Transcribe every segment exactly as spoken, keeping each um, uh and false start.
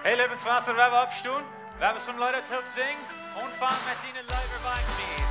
Hey, Lebenswasser, wie woaren oppstonen. Wie woaren some Leeda toop sinjen. Aunfangen met Diene Leew erweicht mie.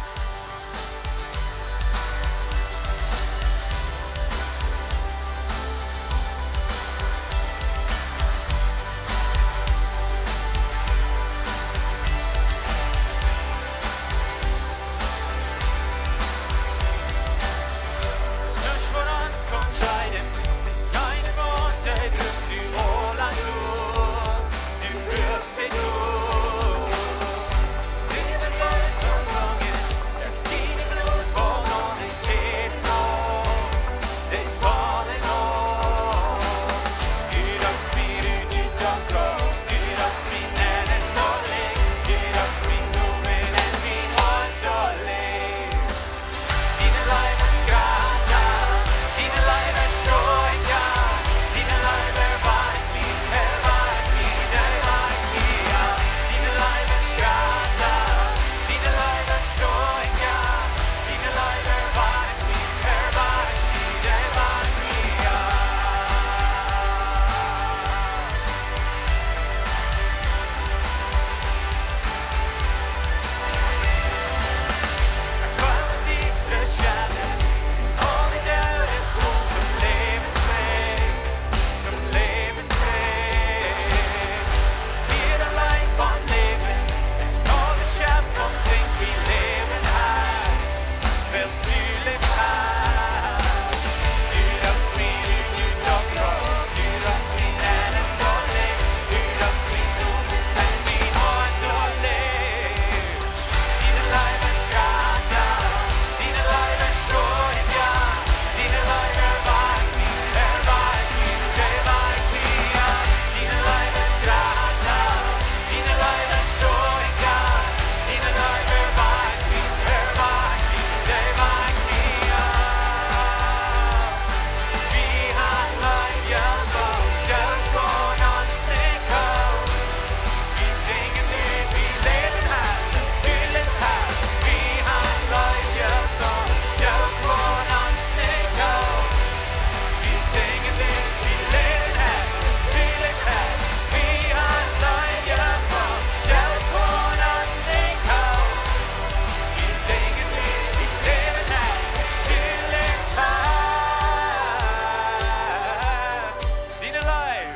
Diene Leew,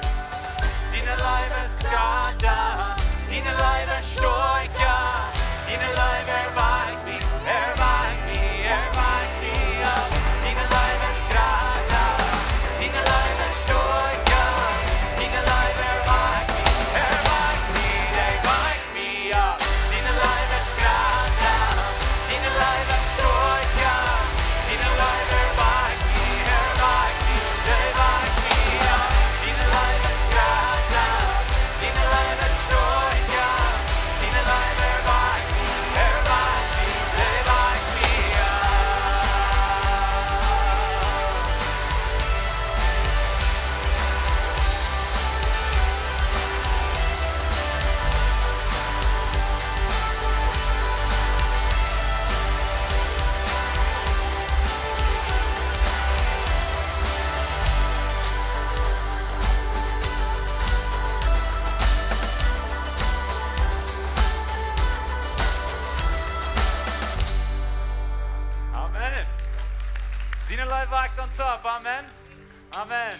diene Leew es jrata, diene Leew es stoakja, diene Leew erweicht mie, erweicht mie, erweicht mie. Diene Leew es jrata, diene Leew es stoakja, diene Leew erweicht mie, erweicht mie, erweicht mie. Amen. Siene Leew wajcht ons opp. Amen. Amen.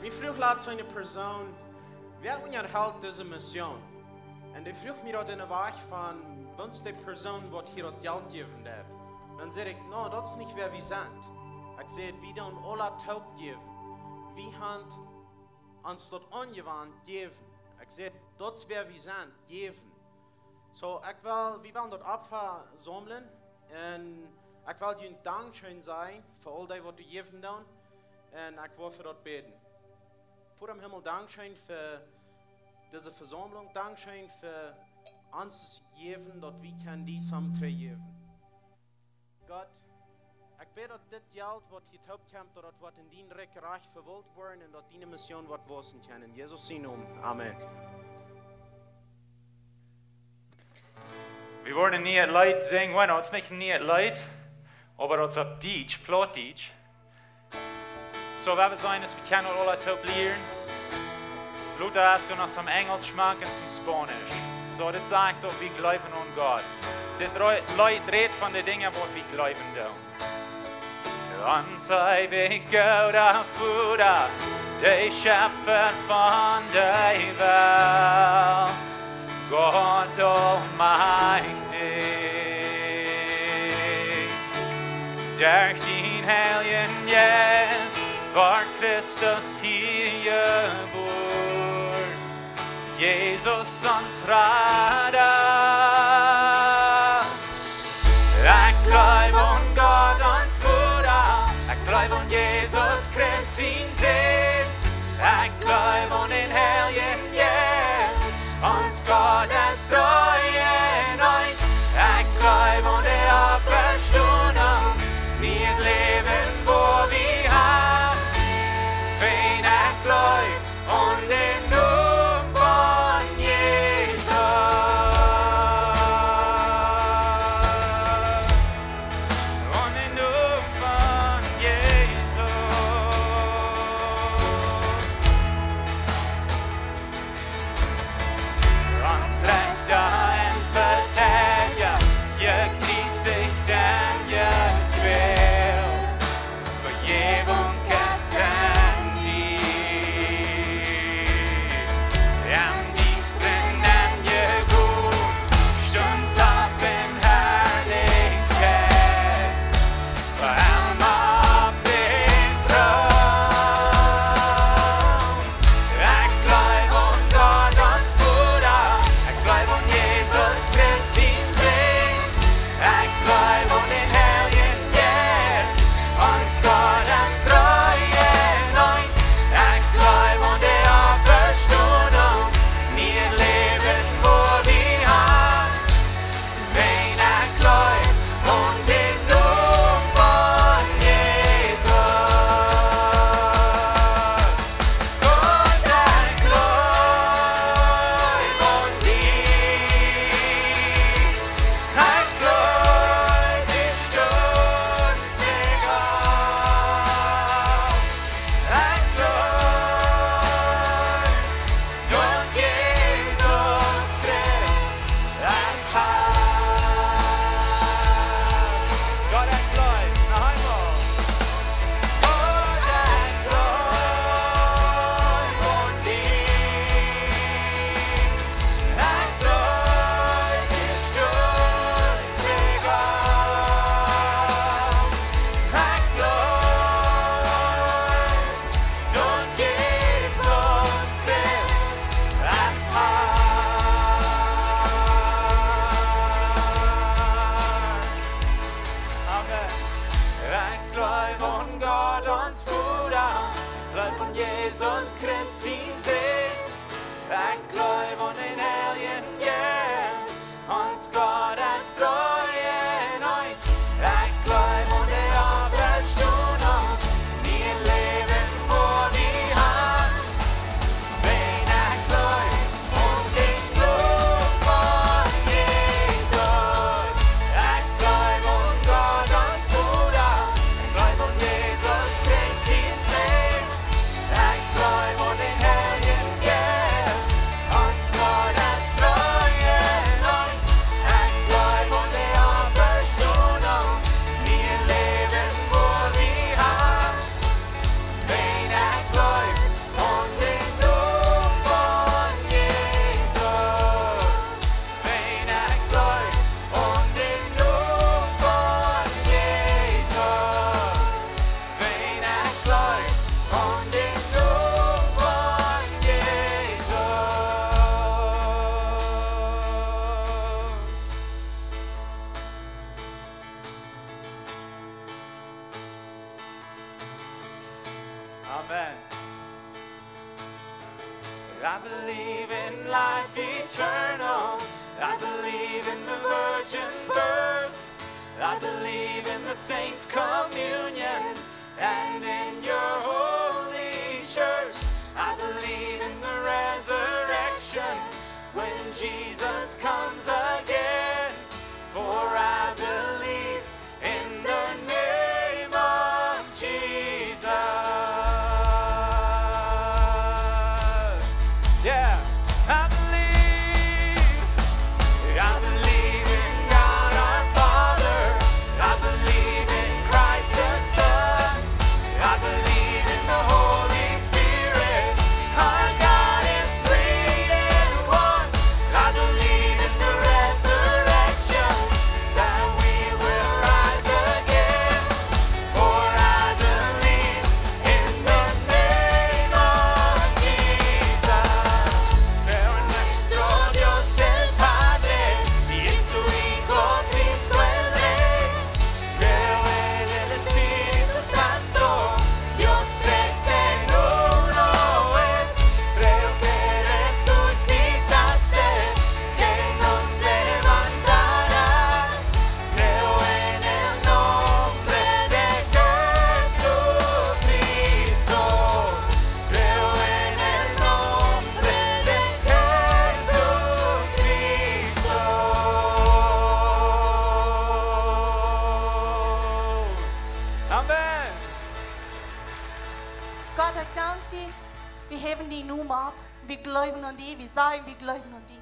Ekj fruach latst eene Persoon: "Wäa unjahelt dise Mission?" Un dee fruach mie daut en de Wajch von, waut es de Persoon waut hia daut Jelt jäwen deit? Dan säd ekj: "No, daut es nich wäa wie sent." Ekj säd: "Wie doonen aula toop jäwen. Wie haben ons daut aunjewant, jäwen." Ekj säd: "Daut es wäa wie sent, jäwen." Soo, ekj well, wie wellen daut Opfa saumlen. Un ekj well junt Dankscheen sajen fa aul dee waut doa jäwen doonen. Un ekj well fa daut bäden. Voda em Himmel, Dankscheen fa dise Vesaumlunk. Dankscheen fa ons jäwen, daut wie kjennen die saum trigj jäwen. Gott, ekj bäd daut dit Jelt waut hia toop kjemt, daut daut woat en dien Rikj rajcht vewault woaren un daut diene Mission woat wausen kjennen. En Jesus sien Nomen. Amen. Wie woaren een nieet Leet sinjen. Bueno, daut es nich een nieet Leet, oba daut es opp Dietsch, Plautdietsch. Soo, wie woaren seenen, aus wie kjennen daut aula toop lieren. Lota es doa noch soon Enjelsch, Schmack un soon Spaunisch. Soo, dit sajcht daut wie jleewen aun Gott. Dit Re-, Leet rät von de Dinja waut wie jleewen doonen. Ons eewja gooda Voda, de Schepfa von de Welt, Gott aulmajchtich, derch dien Heiljen Jeist wort Christus hia jebuaren, Jesus ons Rada. Ekj jleew aun Gott, ons Voda. Ekj jleew aun Jesus Christ, sien Sän. Ekj jleew aun dän Heiljen Jeist, ons Gott es dree en eent. Ekj jleew aun de Oppastonunk, nieet Läwen woa wie haben, wan ekj jleew aun dän Nomen von Jesus. Aun dän Nomen von Jesus. Ons Rechta un Vedeeja, jekjriezicht un jekwält. Vejäwunk es en die. Em Diestren enjegonen, stunst opp en Harlichkjeit. Fa emma opp dän Troon. Ekj jleew aun Gott, ons Voda. Ekj jleew aun Jesus Christ, sien Sän. Ekj jleew aun dän Heiljen Jeist, ons Gott es dree en eent. Ekj jleew aun de Oppastonunk, nieet Läwen woa wie haben, wan ekj jleew aun dän Nomen von Jesus. Gott, ekj jleew aun die. Ekj jleew, du stunst nich opp. Ekj jleew, daut Jesus Christ es Harr. Gott, ekj jleew, noch eemol. Gott, ekj jleew aun die. Ekj jleew, du stunst nich opp. Ekj jleew, daut Jesus Christ es Harr. Amen. Ekj jleew aun Gott, ons Voda. Ekj jleew aun Jesus Christ, sien Sän. Ekj jleew aun dän Heiljen Jeist, ons Gott es dree en eent. Ekj jleew aun de Oppastonunk, nieet Läwen woa wie haben, wan ekj jleew aun dän Nomen von Jesus. Ekj jleew aun Gott, ons Voda. Ekj jleew aun Jesus Christ, sien Sän. Ekj jleew aun dän Heiljen Jeist, ons Gott es Amen. I believe in life eternal. I believe in the virgin birth. I believe in the saints' communion and in your holy church. I believe in the resurrection when Jesus comes again. For I believe in the name of Jesus. Yeah, I believe. I believe in God our Father. I believe in Christ the Son. I believe in the Holy Spirit. Our God is three in one. I believe in the resurrection, that we will rise again. For I believe in the name of Jesus. Creo en nuestro Dios el Padre y en su Hijo Cristo el Rey. Creo en el Espíritu Santo, Dios tres en uno es. Creo que resucitaste, que nos levantarás. Creo en el nombre de Jesucristo. Creo en el nombre de Jesucristo. Amen. Gott, ekj dank die. Wie häwen die nu opp. Wie jleewen aun die. Wie sajen, wie jleewen aun die.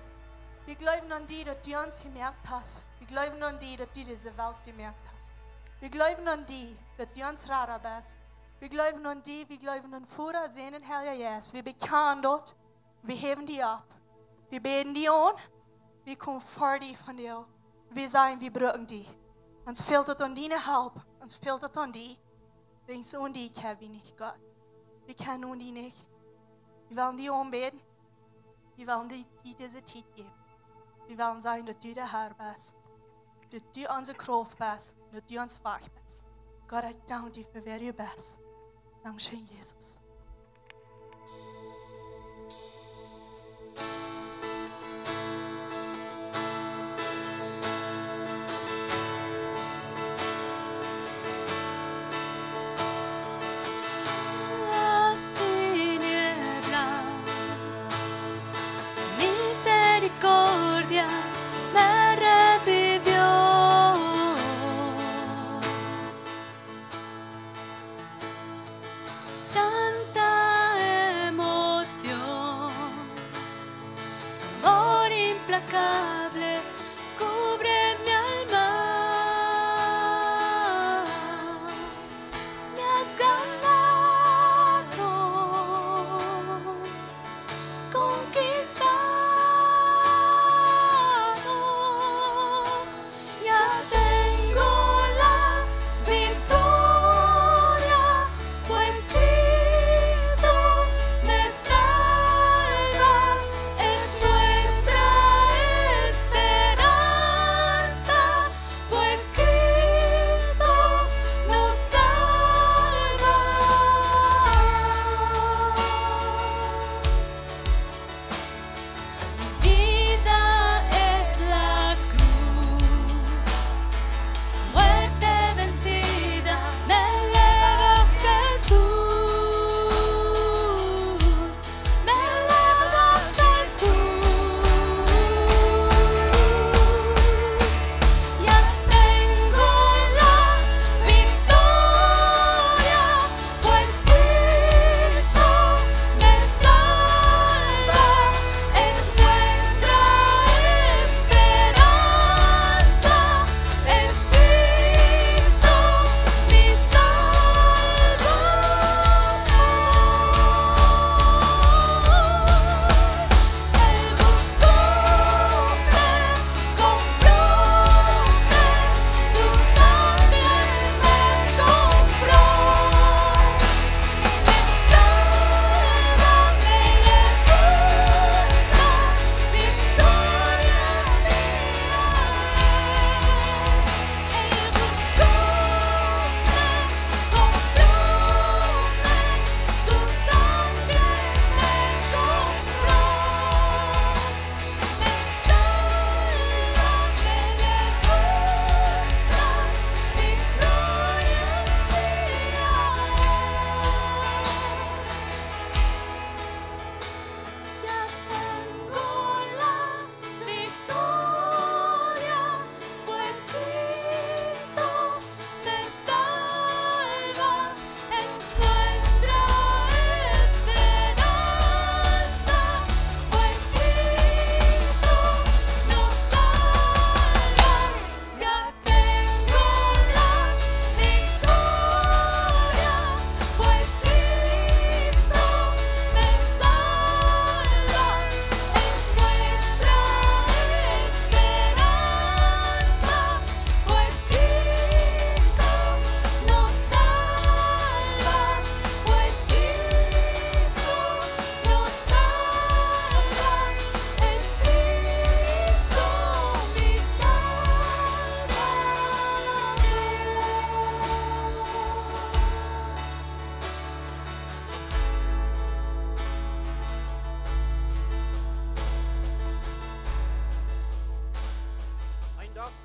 Wie jleewen aun die, daut du ons jemoakt hast. Wie jleewen aun die, daut du dise Welt jemoakt hast. Wie jleewen aun die, daut du ons Rada best. Wie jleewen aun die, wie jleewen aun Voda, Sän un Heilja Jeist. Wie bekjanen daut. Wie häwen die opp. Wie bäden die aun. Wie komen ver die vondoag. Wie sajen, wie brucken die. Ons fält daut aun diene Help. Ons fält daut aun die. Wäajen onen die kjenn wie nich, Gott. Wie kjennen onen die nich. Wie wellen die aunbäden. Wie wellen die, die dise Tiet jäwen. Wie wellen sajen, daut du de Herr best. Daut du onse Krauft best. Daut du ons Wajch best. Gott, ekj dank die fa wäa du best. Dankscheen, Jesus. Hast diene Gnad, misericordia me revivió. Dan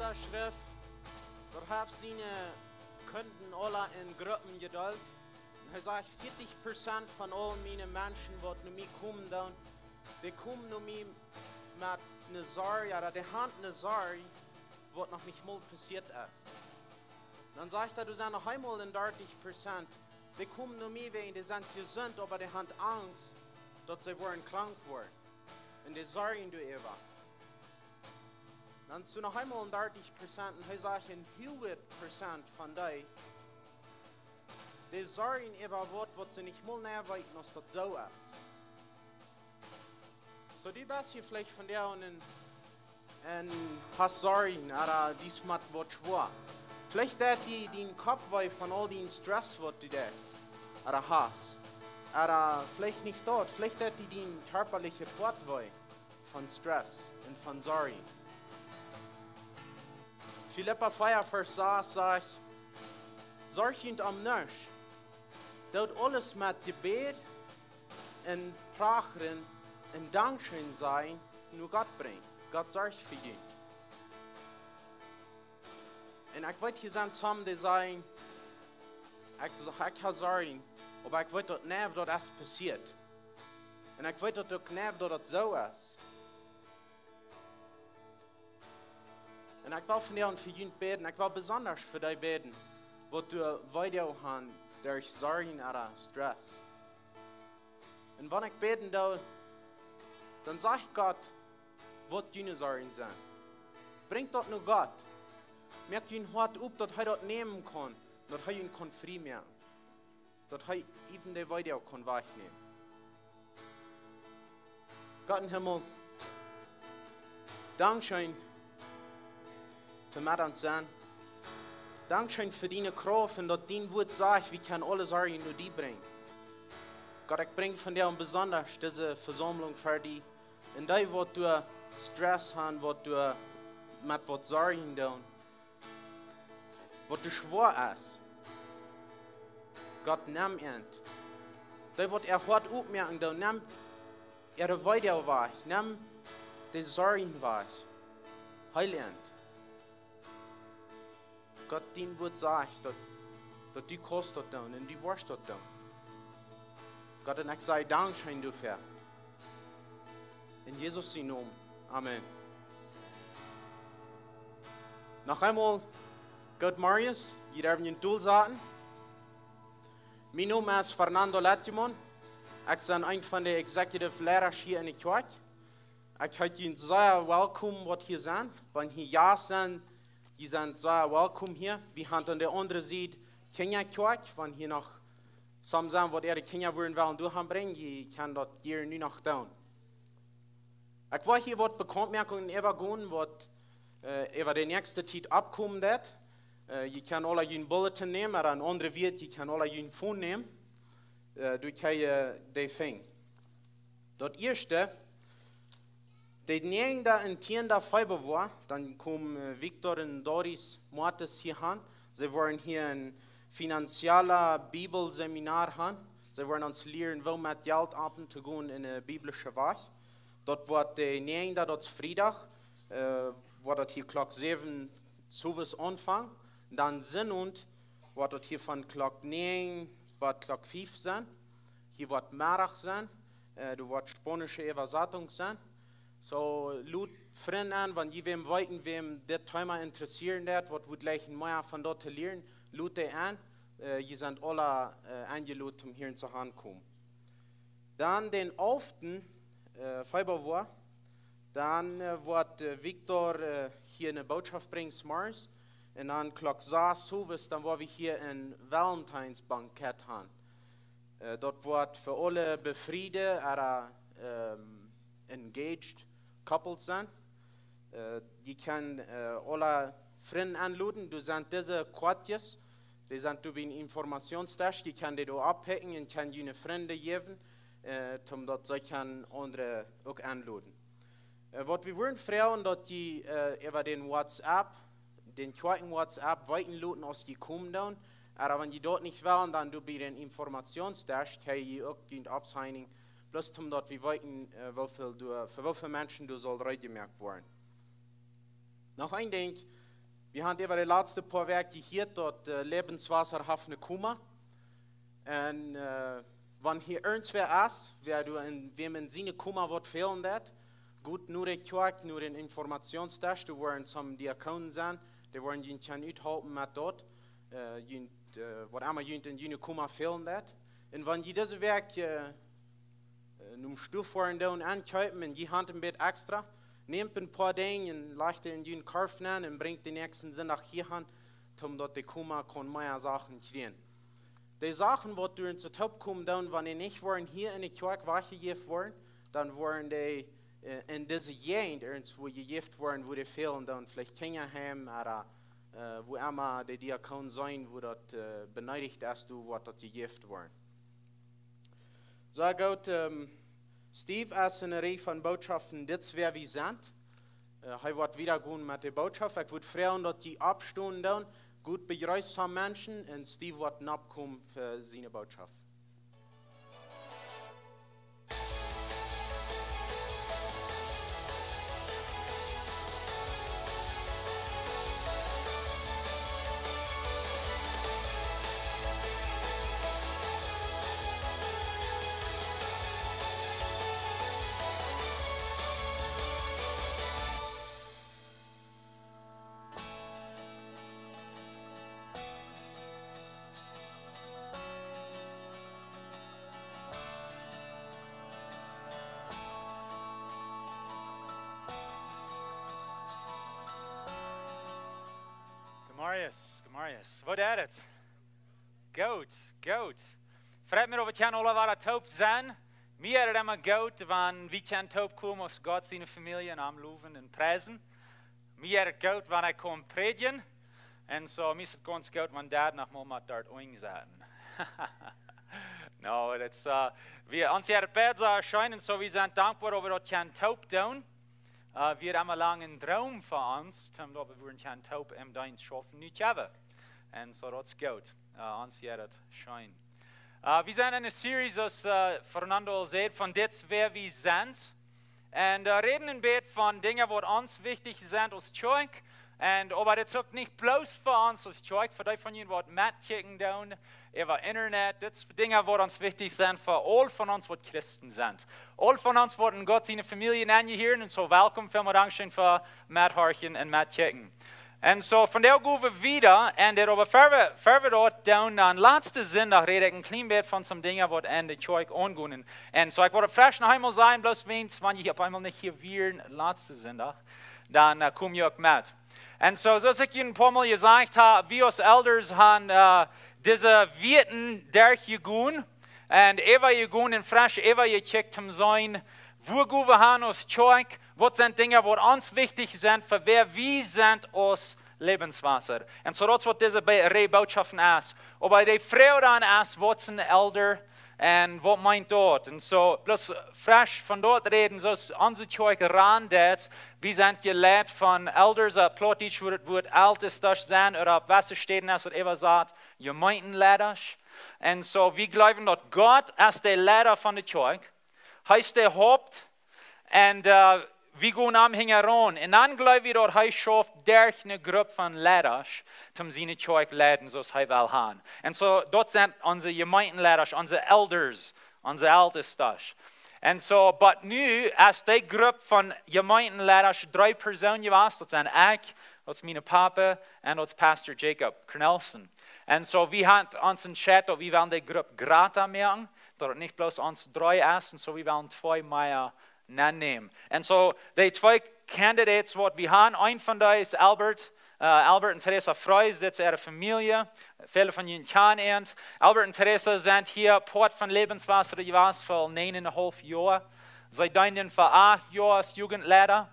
Schrift, daut haft siene Kunden aula en Gruppen jedeelt. Un hee sajcht: "Vieetich Prozent von aul miene Menschen, waut no mie komen doonen, dee komen no mie met eene Sorj, ooda dee haben eene Sorj, waut noch nich mol passieet es." Dan sajcht hee: "Doa sent noch eemol dartich Prozent, dee komen no mie wäajen dee sent jesunt, oba dee haben Angst, daut see woaren krank woaren. Un dee sorjen doaräwa." Dan es doa noch eemol dartich Prozent, un hee sajcht: "Een huaget Prozent von dee, dee sorjen äwa waut, waut see nich mol nau weeten, aus daut soo es." Soo, du best hia veleicht vondoag un, un hast Sorjen, ooda die es met waut schwoa. Veleicht deit die dien Kopp wee von aul dän Stress, waut du deist, ooda hast. Ooda veleicht nich daut, veleicht deit die dien kjarpaliche Poat wee von Stress un von Sorjen. Filippa vea Varsch sas sajcht: "Sorjt junt om nuscht. Doot aules met Jebäd un Prachren un Dankscheen sajen no Gott brinjen. Gott sorjt fa junt." Un ekj weet, hia sent some, dee sajen: "Ekj, ekj hab Sorjen, oba ekj weet daut nich, daut es passieet. Un ekj weet daut uk nich, daut daut soo es." Un ekj well vondoag fa junt bäden. Ekj well besonda fa dee bäden, waut doa Weedoag haben derch Sorjen ooda Stress. Un wan ekj bäden doo, dan sajcht Gott, waut june Sorjen sent. Brinjt daut no Gott. Moakt jun Hoat op, daut hee daut nämen kaun, daut hee jun kaun frie moaken, daut hee even dee Weedoag kaun wajchnämen. Gott em Himmel, dankscheen fa met ons sennen. Dankscheen fa diene Krauft un daut dien Wuat sajcht, wie kjennen aule Sorjen no die brinjen. Gott, ekj brinj vondoag besonda dise Vesaumlunk ver die. Un dee, waut doa Stress haben, waut doa met waut Sorjen doonen, waut doa schwoa es, Gott, nemm an. Dee, waut äa Hoat opmoaken doonen, nemm äare Weedoag wajch, nemm de Sorjen wajch. Heel an. Gott, dien Wuat sajcht, daut, daut du kaust daut doonen un du woascht daut doonen. Gott, un ekj saj dankscheen doafäa. En Jesus sien Nomen. Amen. Noch eemol, good morning, jie derwen junt dolsaten. Mien Nomen es Fernando Letjemon. Ekj sie eena von de executive Leidasch hia enne Kjoakj. Ekj heet junt sea welkom, waut hia sent. Wan hia Jast sent, jie sent sea welkom hia. Wie haben aun de aundre Sied Kjinjakjoakj, wan hia noch some sent, waut äare Kjinja wudden wellen doa han brinjen, jie kjennen daut hia nu noch doonen. Ekj well hia waut Bekauntmoakungen äwagonen, waut, äh, äwa de näakjste Tiet oppkomen woat. Äh, jie kjennen aula jun Bulletin nämen, ooda een aundret Wuat, jie kjennen aula jun Phone nämen. Äh, doa kjenn jie dee finjen. Daut ieeschte, de näajenda un tieenda Februoa, dan komen, äh, Victor un Doris Moates hia han. See woaren hia een finanzielet Bibelseminar han. See woaren ons lieren, woo met Jelt omtogonen en de biblische Wajch. Daut woat de näajenda, daut es Friedach, äh, woat daut hia Klock säwen sowieso aunfangen. Dan Sinnowent woat daut hia von Klock näajen bat Klock fief sennen. Hia woat Meddach sennen, äh, doa woat spaunische Äwasatunk sennen. Soo, lod Frind en, wan jie wäm weeten, wäm dit Thema interessieren deit, waut wudd jleichen mea von daut to lieren, lod dee en. Äh, jie sent aula, äh, enjelot, om hia to han komen. Dan dän alften, äh, Februoa, dan, äh, woat, äh, Victor, äh, hia eene Bootschoft brinjen, zemorjes. Un dan Klock sas sowieso, dan woa wie hia een Valentinsbankett han. Äh, daut woat fa aule befriede ooda, ähm, engaged couples sennen. Äh, jie kjennen, äh, aule Frind enloden. Doa sent dise Koatjes, dee sent doa biem Informationsdesk. Jie kjennen dee doa oppikjen un kjennen june Frind jäwen, äh, om daut see kjennen aundre uk enloden. Äh, waut wie wudden froagen, daut jie, äh, äwa dän WhatsApp, dän Kjoakjen WhatsApp weeten loten, aus jie komen doonen. Ooda wan jie daut nich wellen, dan doa bie dän Informationsdesk, kjenn jie uk junt oppsignen, bloos om daut wie weeten, äh, woo väl doa, fa woo väl Menschen doa saul reed jemoakt woaren. Noch een Dinkj, Wie haben äwa de latste poa Wäakj jehieet, daut äh, Lebenswasser haft een Koma. Un äh, wan hia irjentwäa es, wäa doa en, wäm en siene Koma waut fälen deit, got no de Kjoakj, no dän Informationsdesk, doa woaren some Diakonen sennen, dee woaren junt kjennen uthalpen met daut, äh, junt, äh, waut emma junt en june Koma fälen deit. Un wan jie dise Wäakj äh, äh, nom Stoa foaren doonen enkjeepen un jie haben een bät extra, nämt een poa Dinja un lajcht dee en jun Korf nenn un brinjt dän näakjsten Sindach hia han, om daut de Koma kaun mea Sachen kjrieen. De Sachen waut doa en soo toop komen doonen, wan dee nich woaren hia en de Kjoakj wajchjejäft woaren, dan woaren dee äh, en dise Jäajent irjentwua jejäft woaren, wua dee fälen doonen, veleicht Kjinjaheim, ooda äh, wua emma de Diakonen sennen, wua daut äh, beneedicht es, doa woat daut jejäft woaren. Soo goot, ähm, Steve es en eene Rieej von Bootschoften, dit es wäa wie sent. Äh, hee woat wieda gonen met de Bootschoft. Ekj wudd froagen, daut jie oppstonen doonen, goot bejreessen Menschen, un Steve woat noppkomen fa siene Bootschoft. Good morning, good morning. Woo jeit et? Goot, goot. Freit mie, daut wie kjennen aule wada toop sennen. Mie jeit et emma goot, wan wie kjennen toop komen aus Gott siene Famielje un am lowen un priesen. Mie jeit et goot, wan ekj kaun prädjen. Un soo, mie es et gaunz goot, wan Dad noch mol met doa omjeit. No, daut es, äh, wie, ons jeit et beid sea scheen un soo, wie sent dankboa, daut wie daut kjennen toop doonen. Äh, wia emma lang een Droom fa ons, toom daut wie wudden kjennen toop em Deenst schaufen, nu kjennen wie. Un soo, daut es goot. Äh, ons jeit et scheen. Äh, wie sent en eene Series, aus äh, Fernando aul säd, von dit es wäa wie sent. Un äh, räden een bät von Dinja, waut ons wichtich sent aus Kjoakj. Un oba dit es uk nich bloos fa ons aus Kjoakj, fa dee von junt, waut metkjikjen doonen äwa Internet. Dit es Dinja, waut ons wichtich sent fa aul von ons, waut Christen sent. Aul von ons, waut en Gott siene Famielje nenjehieren. Un soo, welkom, väl mol dankscheen fa methorchen un metkjikjen. Un soo, vondoag go wie wieda, un dit oba ver wie, ver wie daut doonen, aun latsten Sindach räd ekj een kjlien bät von some Dinja, waut en de Kjoakj aungonen. Un soo, ekj wull et fresch noch eemol sajen, bloos wäajens, wan jie opp eemol nich hia wieren latsten Sindach, dan äh, kom jie uk met. Un soo, soo aus ekj junt een poa mol jesajcht hab, wie aus Elders haben äh, dise Wäakj derchjegonen un äwajegonen un fresch äwajekjikjt om seenen, wua go wie han aus Kjoakj, waut sent Dinja, waut ons wichtich sent, fa wäa wie sent aus Lebenswasser. Un soo, daut es, waut dise Be-, Rieej Bootschoften es. Oba de Froag dan es, waut es een Elder un waut meent daut? Un soo, bloos fresch von daut räden, soo aus onse Kjoakj rant, wie sent jeleit von Elders, äh, Plautdietsch wudd daut Wuat Älteste sennen, ooda opp jewesse Städen es daut äwasat Jemeenteleida. Un soo, wie jleewen, daut Gott es de Leida von de Kjoakj. Hee es de Haupt. Un äh, wie gonen am hinjaraun. Un dan jleew wie, daut hee schauft derch eene Grupp von Leida, om siene Kjoakj leiden, soo aus hee well han. Un soo, daut sent onse Jemeenteleida, onse Elders, onse Älteste. Un soo, oba nu es dee Grupp von Jemeenteleida dree Persoonen jewast. Daut sent ekj, daut es mien Papa, un daut es Pastor Jacob Cornelsen. Un soo, wie haben ons entscheit, daut wie wellen dee Grupp jrata moaken, daut et nich bloos ons dree es, un soo, wie wellen twee mea nennämen. Un soo, dee twee Candidates, waut wie haben, een von dee es Albert, äh, Albert un Teresa Freus, dit es äare Famielje, väle von junt kjanen an. Albert un Teresa sent hia Poat von Lebenswasser jewast fa näajen un een haulf Joa. See deenden fa acht Joa aus Jugendleida.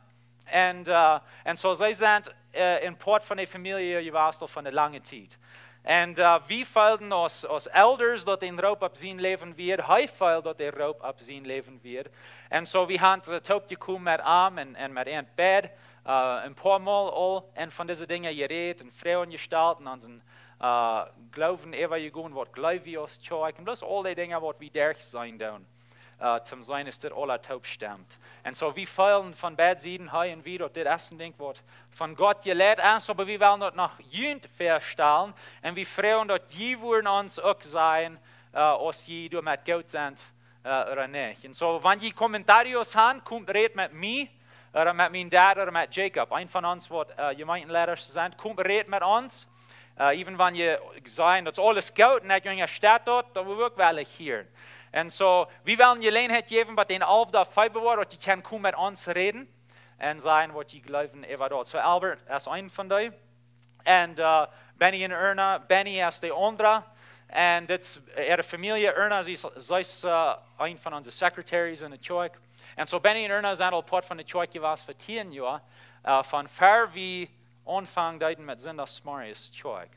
Un äh, un soo, see sent äh, een Poat von de Famielje jewast fa eene lange Tiet. Un äh, wie feelden aus, aus Elders, daut een Roop opp sien Läwen wia. Hee feeld, daut een Roop opp sien Läwen wia. Un soo, wie haben äh, toop jekomen met am un, un met an beid, äh, een poa mol aul, un von dise Dinja jerät un Froagen jestalt un onsen äh, Gloowen äwajegonen, waut jleew wie aus Kjoakj, un bloos aul dee Dinja, waut wie derch seenen doonen. äh, toom seenen, aus dit aules toop stemmt. Un soo, wie feelen von beid Sieden hia un wieda, daut dit es een Dinkj, waut von Gott jeleit es, oba wie wellen daut noch junt faststalen. Un wie froagen, daut jie wudden ons uk sajen, äh, aus jie doamet goot sent, äh, ooda nich. Un soo, wan jie comentarios han, komt räd met mie, ooda met mien Dad, ooda met Jacob. Een von ons, waut, äh, Jemeentenleida sent, komt räd met ons. Äh, even wan jie sajen, daut es aules goot un ekj unjastett daut, daut woa wie uk wellen hieren. Un soo, wie wellen Jeläajenheit jäwen, waut dän alften Februar, daut jie kjennen komen met ons räden un sajen, waut jie jleewen äwa daut. Soo, Albert es een von dee. Un, äh, Benny un Erna, Benny es de aundra. Un dit es äare Famielje, Erna, see es, see es, äh, een von onse Secretaries enne Kjoakj. Un soo Benny un Erna sent aul Poat von de Kjoakj jewast fa tieen Joa, äh, von ver wie aunfangen deeden met Sindachsmorjes Kjoakj.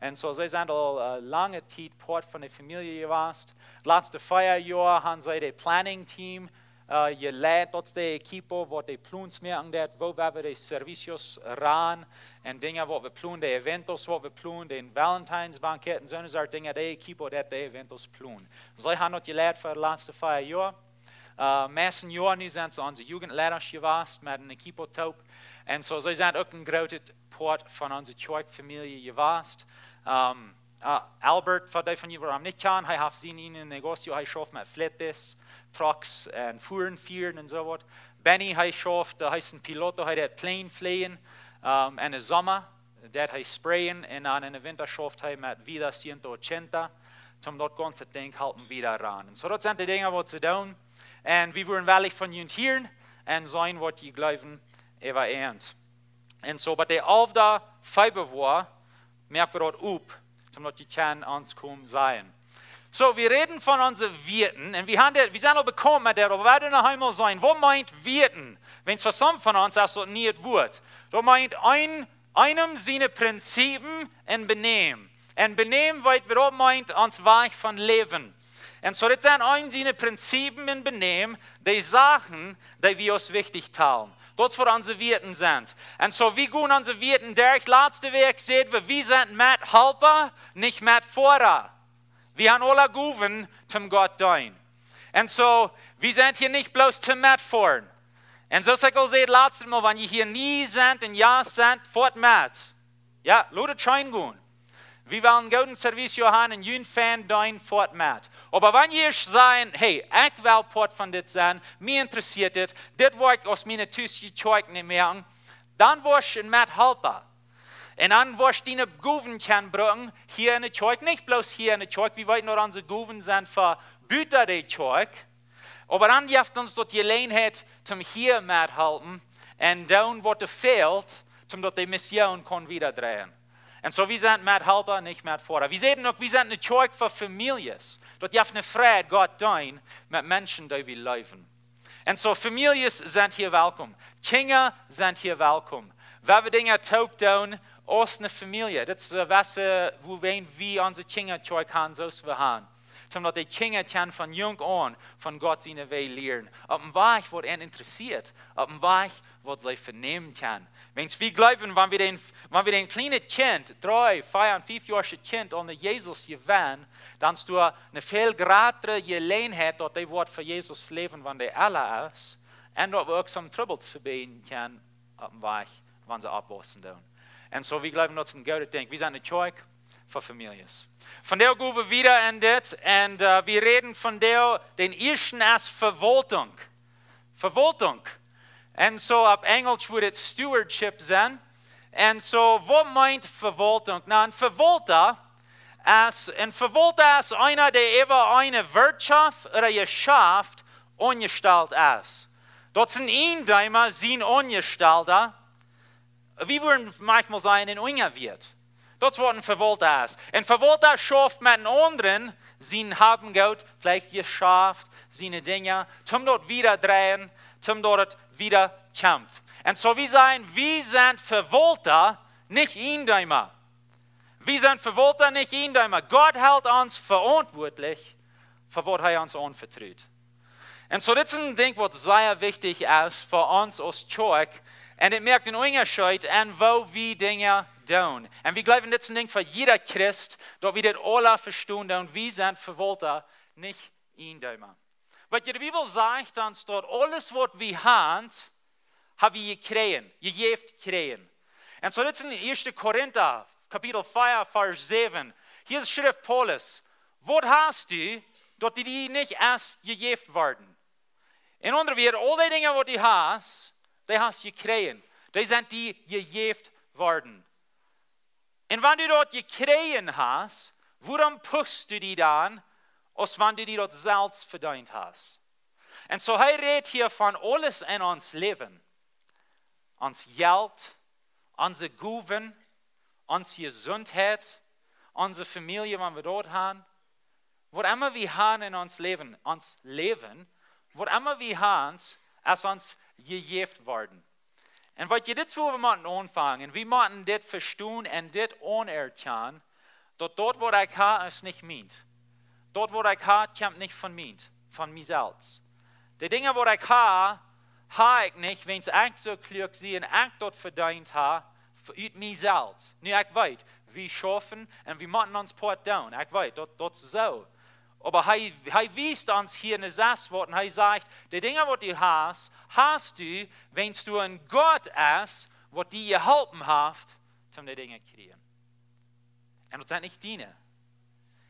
Un soo, see sent aul, äh, lange Tiet Poat von de Famielje jewast. Latste vea Joa han see de Planning Team, äh, jeleit, daut es de equipo, waut de Plons moaken deit, woo wie de servicios ranen, un Dinja, waut wie plonen, de eventos, waut wie plonen, de Valentine's Bankett un soone Sort Dinja, de equipo deit de eventos plonen. See han daut jeleit fa de latste vea Joa. Äh, meist een Joa nu sent see onse Jugendleidasch jewast met een equipo toop. Un soo, see sent uk een grootet Poat von onse Kjoakjfamielje jewast. Ähm, äh, Albert, fa dee von june, waut am nich kjanen, hee haft sien eejnet negocio, hee schauft met fletes, trucks un Fuaren fieren un soo waut. Benny, hee schauft, äh, hee es een piloto, hee deit Plane fleajen, ähm, enne Somma deit hee sprayen un dan enne Winta schauft hee met Vida ciento ochenta, toom daut gaunze Dinkj halpen wieda ranen. Un soo, daut sent de Dinja, waut see doonen. Un wie wudden wellen von junt hieren un seenen, waut jie jleewen äwa äant. Un soo, bie de alften Februar moak wie daut op, toom daut jie kjennen ons komen sajen. Soo, wie räden von onse Wieeten, un wie han dit, wie sent aul bekaunt met dit, oba wie wellen noch eemol sajen, waut meent Wieeten? Wiels fa some von ons es daut een nieet Wuat. Daut meent een, eenem siene Prinzipien un Benämen. Un Benämen, weet wie, daut meent ons Wajch von läwen. Un soo, dit sent eenem siene Prinzipien un Benämen, de Sachen, dee wie aus wichtich talen. Daut es waut onse Wieeten sent. Un soo, wie gonen onse Wieeten derch. Latste Wäakj säden wie, wie sent Methalpa, nich Metfoara. Wie han aule Gowen toom Gott deenen. Un soo, wie sent hia nich bloos toom Metfoaren. Un soo aus ekj aul säd latste Mol, wan jie hia nie sent un Jast sent, foat met. Jo, lot et scheen gonen. Wie wellen gooden Service hia han un junt fein deenen, foat met. Oba wan jie sajen, hey, ekj well Poat von dit sennen, mie interessieet dit, dit woa ekj aus miene Tus Kjoakj nich moaken, dan woascht een Methalpa. Un dan woascht diene Gowen kjennen brucken, hia enne Kjoakj, nich bloos hia enne Kjoakj, wie weeten, daut onse Gowen sent fa buta de Kjoakj. Oba dan jeft ons daut Jeläajenheit, toom hia methalpen un doonen, waut doa fält, toom daut de Mission kaun wieda dreien. Un soo, wie sent Methalpa, nich Metfoara. Wie säden uk, wie sent eene Kjoakj fa Famieljes. Daut jeft eene Freid, Gott deenen met Menschen, dee wie leewen. Un soo, Famieljes sent hia welkom. Kjinja sent hia welkom. Wie wellen Dinja toop doonen aus eene Famielje. Daut es, äh, waut, äh, wuarom wie onse Kjinja Kjoakj han, soo aus wie han. Toom daut de Kjinja kjennen von junk aun von Gott siene Wäaj lieren. Opp een Wajch, waut an interessieet. Opp een Wajch, waut see venämen kjennen. Wiels wie jleewen, wan wie dän, wan wie dän kjlienen Kjint, dree, vea un fief Joasche Kjint, aun Jesus jewennen, dan es doa eene väl jratre Jeläajenheit, daut dee woat fa Jesus läwen, wan dee ella es. Un daut wie uk some Trubbels vebäden kjennen opp een Wajch, wan see oppwaussen doonen. Un soo, wie jleewen, daut es een goodet Dinkj. Wie sent eene Kjoakj fa Famieljes. Vondoag go wie wieda en dit. Un, äh, wie räden vondoag, dän ieeschten es Vewaultunk. Vewaultunk. Un soo opp Enjlisch wudd et stewardship sennen. Un soo, waut meent Vewaultunk? Nu, een Vewaulta es, een Vewaulta es eena, dee äwa eene Wirtschaft ooda Jeschaft aunjestalt es. Daut es een Iejendeema sien Aunjestalta. Wie wudden maunchmol sajen, een Unjawieet. Daut es waut een Vewaulta es. Een Vewaulta schauft met een aundren sien Haben un Goot, veleicht Jeschaft, siene Dinja, toom daut wieda dreien, toom daut et wieda kjemt. Un soo, wie sajen, wie sent Vewaulta, nich Iejendeema. Wie sent Vewaulta, nich Iejendeema. Gott helt ons veauntwuatlich fa waut hee ons aunvetrut. Un soo, dit es een Dinkj, waut sea wichtich es fa ons aus Kjoakj. Un et moakt een Unjascheet aun, woo wie Dinja doonen. Un wie jleewen, dit es een Dinkj fa jieda Christ, daut wie dit aula vestonen doonen. Wie sent Vewaulta, nich Iejendeema. Waut de Bibel sajcht ons, daut aules waut wie han, hab wie jekjräajen, jejäft jekjräajen. Un soo dit es en ieeschte Korinta, Kapitel vea, Varsch säwen. Hia schrift Paulus: "Waut hast du, daut die nich es jejäft worden?" En aundre Wieed, aul dee Dinja waut du hast, dee hast jekjräajen. Dee sent die jejäft worden. Un wan du daut jekjräajen hast, wuarom puchst du die dan, aus wan du die daut selfst vedeent hast? Un soo hee rät hia von aules en ons Läwen. Ons Jelt, onse Gowen, onse Jesuntheit, onse Famielje, wan wie daut han. Waut emma wie han en ons Läwen, ons Läwen, waut emma wie han, es ons jejäft worden. Un waut je dit, wua wie motten aunfangen, wie motten dit vestonen un dit aunerkjanen, daut daut waut ekj ha, es nich mient. Daut waut ekj ha, kjemt nich von mient, von mie selfst. De Dinja waut ekj ha, ha ekj nich, wiels ekj soo kluak sie un ekj daut vedeent ha, ut mie selfst. Nu, ekj weet, wie schaufen un wie motten ons Poat doonen. Ekj weet, daut, daut es soo. Oba hee, hee wiest ons hia en de sas Woat un hee sajcht, de Dinja waut du hast, hast du, wiels doa een Gott es, waut die jeholpen haft, om de Dinja kjrieen. Un daut sent nich diene.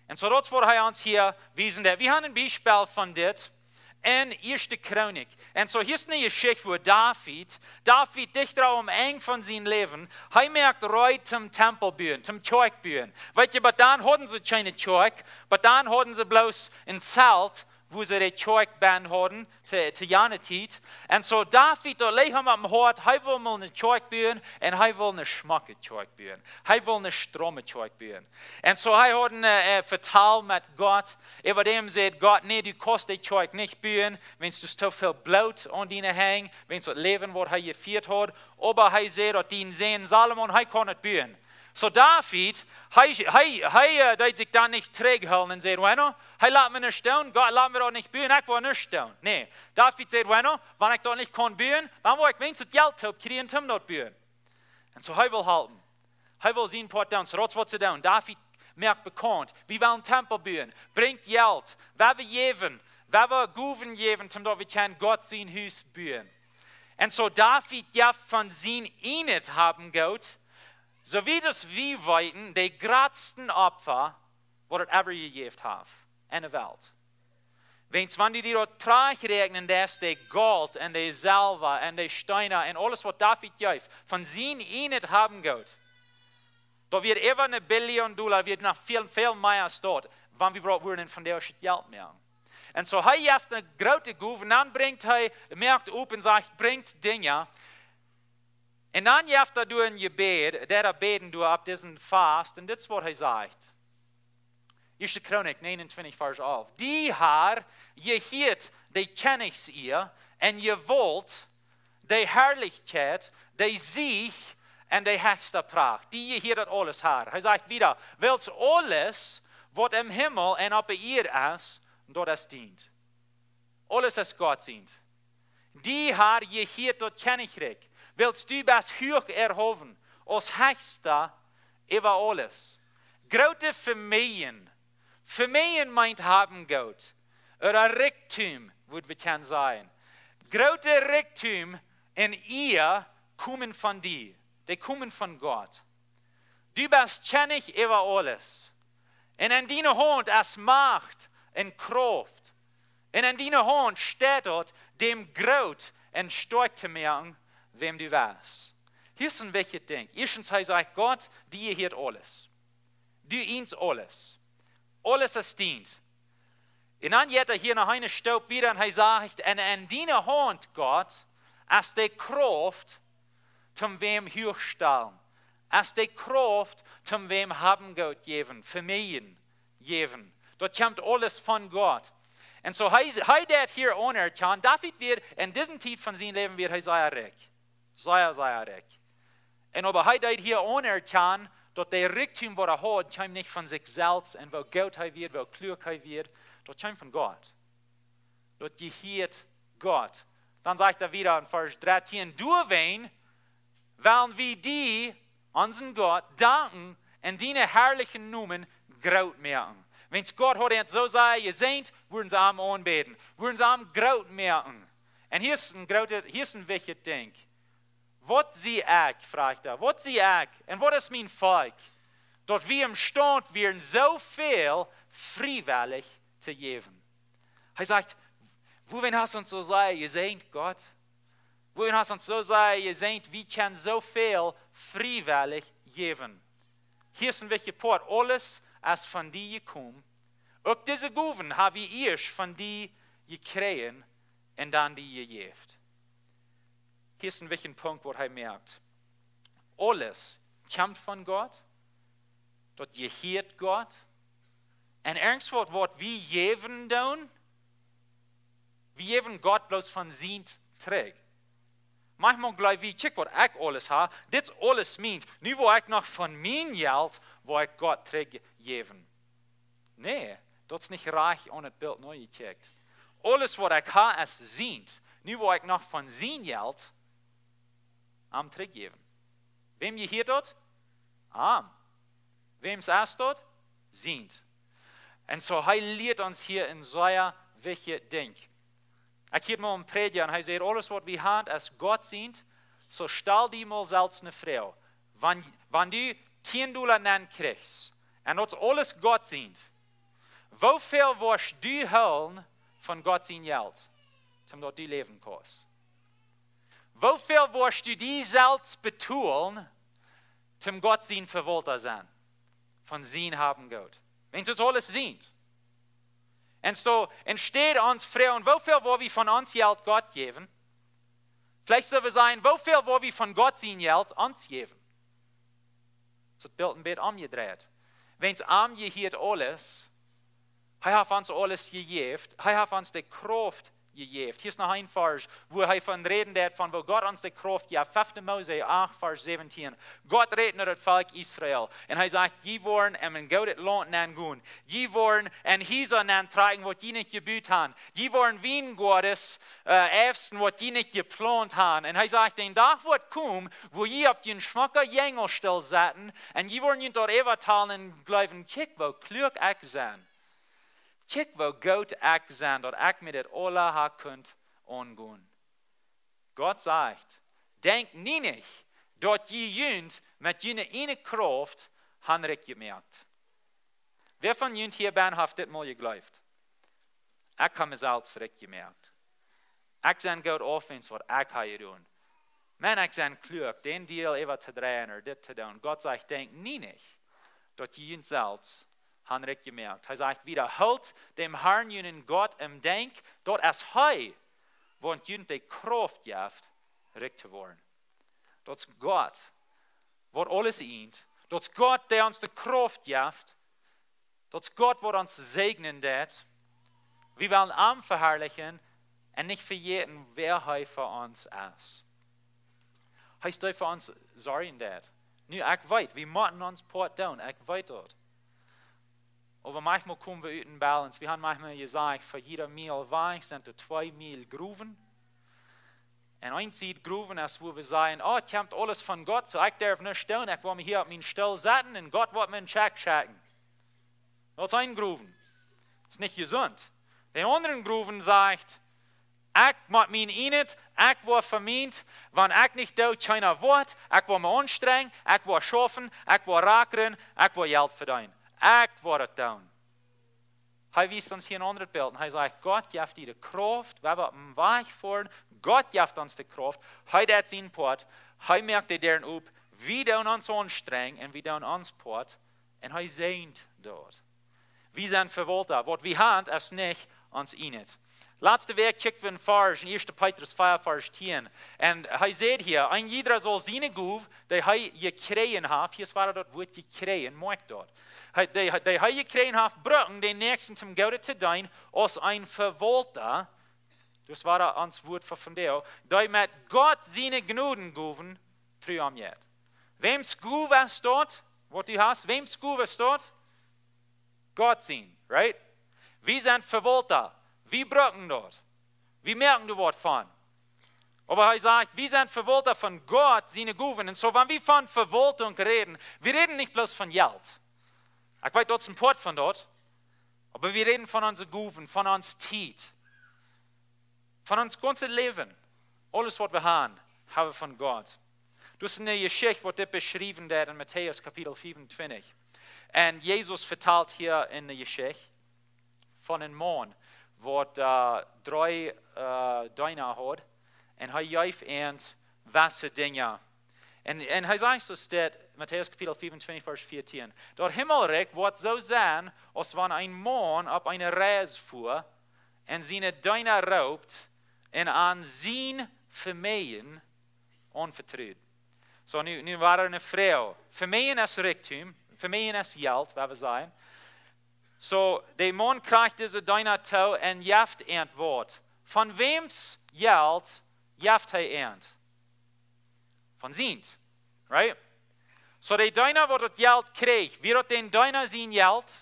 Un soo daut es waut hee ons hia wiesen deit. Wie han een Biespel von dit en ieeschte Chronik. Un soo hia es eene Jeschicht, wua David, David dicht aum Enj von sien Läwen, hee moakt reed toom Tempel buen, toom Kjoakj buen. Weet jie, oba dan hauden see kjeene Kjoakj, oba dan hauden see bloos een Zelt, wua see de Kjoakj benen hauden, to, to jane Tiet. Un soo David, daut leech am opp em Hoat, hee wull mol eene Kjoakj buen, un hee wull eene schmocke Kjoakj buen. Hee wull eene strome Kjoakj buen. Un soo hee haud een, äh, äh, Vetal met Gott. Äwa däm säd Gott: "Nä, du kaust de Kjoakj nich buen, wiels du too väl Bloot aun diene Henj, wiels daut Läwen waut hee jefieet haud." Oba hee säd daut dien Sän Salomo, hee kaun et buen. Soo David, hee, hee, hee, äh, deed sikj dan nich trigjhoolen un säd: "Bueno, hee lat mie nich doonen, Gott lat mie daut nich buen, ekj woa nich doonen." Nä, David säd: "Bueno, wan ekj daut nich kaun buen, dan woa ekj weens daut Jelt toopkjrieen, om daut buen." Un soo hee wull halpen. Hee wull sien Poat doonen, soo daut waut see doonen. David moakt bekaunt, wie wellen Tempel buen, brinjt Jelt, wie wellen jäwen, wie wellen Gowen jäwen, om daut wie kjennen Gott sien Hus buen. Un soo David jeft von sien ieejnet Haben Goot, soo wiet aus wie weeten, de jratste Opfa, waut et ever jejäft haft en de Welt. Wiels wan du die daut trigjräakjnen deist, de Golt un de Selwa un de Steena un aules waut David jeef, von sien ieejnet Haben Goot, daut wia äwa eene Billion Dolla, wia noch väl, väl mea aus daut, wan wie bruken wudden von daut Jelt moaken. Un soo hee jeft eene groote Gow, un dan brinjt hee, moakt opp un sajcht: "Brinjt Dinja." Un dan jeft hee doa een Jebäd, dee hee bäden doa opp disen Fast, un dit es waut hee sajcht. Ieeschte Chronik negenuntwintich, Varsch alf. "Die Har jehieet de Kjennichsea un Jewault, de Harlichkjeit, de Siech un de hechste Pracht." Die jehieet daut aules, Har. Hee sajcht wieda: "Wiels aules waut em Himmel un opp de Ieed es, daut es dient." Aules es Gott sient. "Die Har jehieet daut Kjennichrikj, wiels du best huach erhowen, aus Hechsta äwa aules." Groote Famieljen. Famieljen meent Haben Goot. Ooda Rikjdom, wudd wie kjennen sajen. Groote Rikjdom un Ea komen von die. Dee komen von Gott. Du best Kjennich äwa aules. Un en diene Haunt es Macht un Krauft. Un en diene Haunt steit daut, däm groot un stoakj to moaken, wäm du west. Hia es een wichtjet Dinkj. Ieeschtens, hee sajcht: "Gott, die jehieet aules. Du eenst aules. Aules es dient." Un dan jeit hee hia noch eene Stoop wieda un hee sajcht: "Un en diene Haunt, Gott, es de Krauft, om wäm huach stalen, es de Krauft, om wäm Haben Goot jäwen, Famieljen jäwen. Daut kjemt aules von Gott." Un soo hee, hee deed hia aunerkjanen, David wia en dise Tiet von sien Läwen wia hee sea rikj. Sea, sea rikj. Un oba hee deed hia aunerkjanen, daut de Rikjdom waut hee haud, kjeem nich von sikj selfst un woo goot hee wia, woo kluak hee wia, daut kjeem von Gott. Daut jehieet Gott. Dan sajcht hee wieda en Varsch dartieen: "Doawäajen wellen wie die, onsen Gott, danken un dienen harlichen Nomen groot moaken." Wiels Gott haud an soo sea jesäajent, wudden see am aunbäden, wudden see am groot moaken. Un hia es een grootet, hia es een wichtjet Dinkj. Waut sie ekj, froagt hee, waut sie ekj? Un waut es mien Volkj? Daut wie emstaunt wieren, soo väl friewellich to jäwen. Hee sajcht, wuarom hast du ons soo sea jesäajent, Gott? Wuarom hast du ons soo sea jesäajent, wie kjennen soo väl friewellich jäwen? Hia es een wichtjet Poat. Aules es von die jekomen. Uk dise Gowen hab wie ieescht von die jekjräajen un dan die jejäft. Hia es een wichtja Punkt, waut hee moakt. Aules kjemt von Gott, daut jehieet Gott. Un irjentwaut, waut wie jäwen doonen, wie jäwen Gott bloos von sient trigj. Maunchmol jleew wie, kjikj waut ekj aules hab, dit es aules mient. Nu woa ekj noch von mien Jelt, woa ekj Gott trigjjäwen. Nä, daut es nich rajcht aun daut Bilt nenjekjikjt. Aules waut ekj hab es sient. Nu woa ekj noch von sien Jelt am trigjjäwen. Wäm jehieet daut? Am. Wäms es daut? Sient. Un soo, hee lieet ons hia een sea wichtjet Dinkj. Ekj hieed mol een Prädja un hee säd, aules waut wie haben es Gott sient, soo stal die mol selfst ne Froag. Wan, wan du tieen Dolla nenn kjrichst, un daut es aules Gott sient, woo väl woascht du hoolen von Gott sien Jelt, toom daut du läwen kaust? Woo väl woascht du die selfst betolen, toom Gott sien Vewaulta sennen, von sien Hab un Goot? Wiels daut aules sient. Un soo, enne Städ ons froagen, woo väl woa wie von ons Jelt Gott jäwen? Veleicht sull wie sajen, woo väl woa wie von Gott sien Jelt ons jäwen? Daut Bilt een bät omjedreit. Wiels am jehieet aules. Hee haft ons aules jejäft. Hee haft ons de Krauft jejäft. Hia es noch een Varsch, wua hee von räden deit, von woo Gott ons de Krauft jeft. Fefte Mose acht, Varsch säwentieen. Gott rät no daut Volkj Israel. Un hee sajcht, jie woaren en een goodet Launt nengonen. Jie woaren en Hiesa nentrakjen, waut jie nich jebut haben. Jie woaren Wiengoades, äh, äasten, waut jie nich jeplaunt haben. Un hee sajcht, dän Dach woat komen, wua jie opp jun schmocka Jenjel stell setten, un jie woaren junt doaräwa talen un jleewen, kjikj woo kluak ekj sie. Kjikj woo goot ekj sie, daut ekj mie dit aula hab kunt aungonen. Gott sajcht, denkjt nie nich, daut jie junt met june ieejne Krauft haben rikj jemoakt. Wäa von junt hia bennen haft dit mol jejleeft? Ekj hab mie selfst rikj jemoakt. Ekj sie goot, auf wiens waut ekj hab jedonen. Maun, ekj sie kluak, dän Deal äwa to dreien ooda dit to doonen. Gott sajcht, denkjt nie nich, daut jie junt selfst haben rikj jemoakt. Hee sajcht, wiedaholt däm Harn jun Gott em Denkj, daut es hee, waut junt de Krauft jeft, rikj to woaren. Daut es Gott, waut aules eent. Daut es Gott, dee ons de Krauft jeft. Daut es Gott, waut ons säajnen deit. Wie wellen am veharlichen un nich vejäten, wäa hee fa ons es. Hee es dee, waut fa ons sorjen deit. Nu, ekj weet, wie motten ons Poat doonen, ekj weet daut. Oba maunchmol komen wie ut de Balance. Wie haben maunchmol jesajcht, fa jieda Miel Wajch sent doa twee Miel Growen. Un eent sent Growen, aus wua wie sajen, oh, et kjemt aules von Gott, soo ekj derf nuscht doonen, ekj woa mie hia opp mienen Stool setten un Gott woat mie een Check schekjen. Daut es een Growen. Daut es nich jesunt. De aundre Growen sajcht, ekj moak mien ieejnet, ekj woa fa mient, wan ekj nich doo, kjeena woat, ekj woa mie aunstrenjen, ekj woa schaufen, ekj woa rakren, ekj woa Jelt vedeenen. Ekj woa daut doonen. Hee wiest ons hia een aundret Bilt. Un hee sajcht, Gott jeft die de Krauft, wie haben opp dän Wajch jefoaren, Gott jeft ons de Krauft, hee deit sien Poat, hee moakt de Däaren op, wie doonen ons aunstrenjen un wie doonen ons Poat, un hee säajent daut. Wie sent Vewaulta, waut wie haben, es nich ons ieejnet. Latste Wäakj kjikjt wie een Varsch en ieeschte Petrus vea, Varsch tieen. Un hee sajcht hia, een jieda saul siene Gow, dee hee jekjräajen haft, hia es wada daut Wuat jekjräajen, moakjt daut. Hee, dee, dee hee jekjräajen haft, brucken, dän Näakjsten toom Goodet to deenen, aus een Vewaulta, daut wia ons Wuat fa vondoag, dee met Gott siene Jnodengowen tru omjeit. Wäms Gow es daut, waut du hast? Wäms Gow es daut? Gott sien, right? Wie sent Vewaulta. Wie brucken daut. Wie moaken doa waut von. Oba hee sajcht, wie sent Vewaulta von Gott siene Gowen. Un soo, wan wie von Vewaultunk räden, wie räden nich bloos von Jelt. Ekj weet, daut es een Poat von daut. Oba wie räden von onse Gowen, von ons Tiet, von ons gaunzet Läwen. Aules waut wie haben, haben wie von Gott. Daut es eene Jeschicht waut dit beschrift woat en Matäus Kapitel fiefuntwintich. Un Jesus vetalt hia eene Jeschicht von een Maun waut äh, dree äh, Deena haud. Un hee jeef an wesse Dinja. Un, un hee sajcht soo, steit Matäus Kapitel fiefuntwintich, Varsch vieetieen: "Daut Himmelrikj woat soo sennen aus wan een Maun opp eene Reis fua un siene Deena roopt un an sien Vemäajen aunvetrut." Soo, nu, nu wia doa eene Froag. Vemäajen es Rikjdom, Vemäajen es Jelt, woa wie sajen. Soo, de Maun kjricht dise Deena too un jeft an waut. Von wäms Jelt jeft hee an? Von sient. Right? Soo, de Deena waut daut Jelt kjrieech, wia daut dän Deena sien Jelt?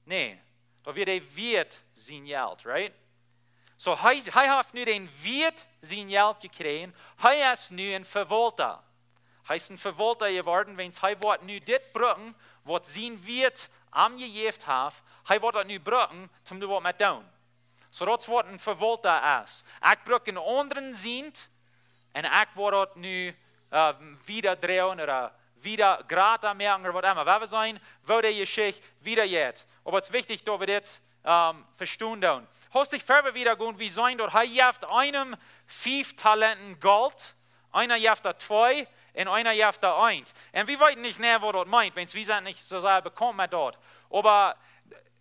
Nä, daut wia de Wieet sien Jelt, right? Soo, hee, hee haft nu dän Wieet sien Jelt jekjräajen. Hee es nu een Vewaulta. Hee es een Vewaulta jeworden, wiels hee woat nu dit brucken, waut sien Wieet am jejäft haft. Hee woat daut nu brucken, om doa waut met doonen. Soo daut es waut een Vewaulta es. Ekj bruck een aundren sient un ekj woa daut nu äh, wieda dreien ooda wieda jrata moaken ooda waut emma. Woa wie seenen, woo de Jeschicht wieda jeit. Oba et es wichtich, daut wie dit ähm, vestonen doonen. Hastich ver wie wieda gonen, wie seenen daut hee jeft eenem fief Talenten Golt, eena jeft am twee un eena jeft am eent. Un wie weeten nich nau, waut daut meent, wiels wie sent nich soo sea bekaunt met daut. Oba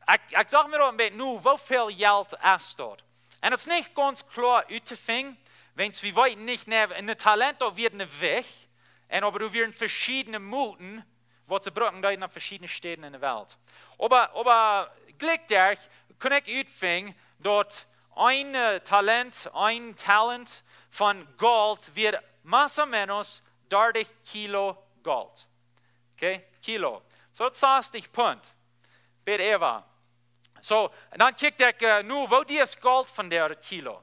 ekj, ekj sach mie daut een bät no, woo väl Jelt es daut? Un et es nich gaunz kloa uttofinjen, wiels wie weeten nich nau, een Talent, daut wia een Wajch, un oba doa wieren veschiedne Moten, waut see brucken deeden opp veschiedne Städen en de Welt. Oba, oba jlikj doa kunn ekj utfinjen, daut een äh, Talent, een Talent von Golt wia más o menos dartich Kilo Golt. Okay, Kilo. Soo, daut es sastich Punt. Bät äwa. Soo, un dan kjikj ekj äh, no, woo dee es Golt vondoag, daut Kilo.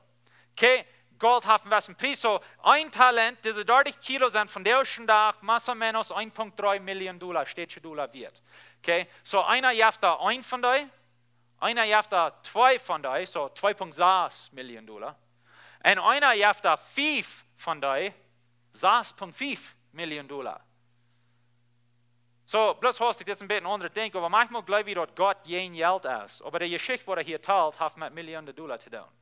Okay, Golt haft een besten Pries. Soo, een Talent, dise dartich Kilo sent vondoag dän Dach más o menos een Punkt dree Million Dolla, stätsche Dolla wieet. Okay, soo, eena jeft am eent von dee, eena jeft am twee von dee, soo twee Punkt sas Million Dolla. Un eena jeft am fief von dee, sas Punkt fief Million Dolla. Soo, bloos hast ekj dit een bät een aundret Dinkj, oba maunchmol jleew wie daut Gott jäajen Jelt es. Oba de Jeschicht, waut hee hia vetalt, haft met Million Dolla to doonen.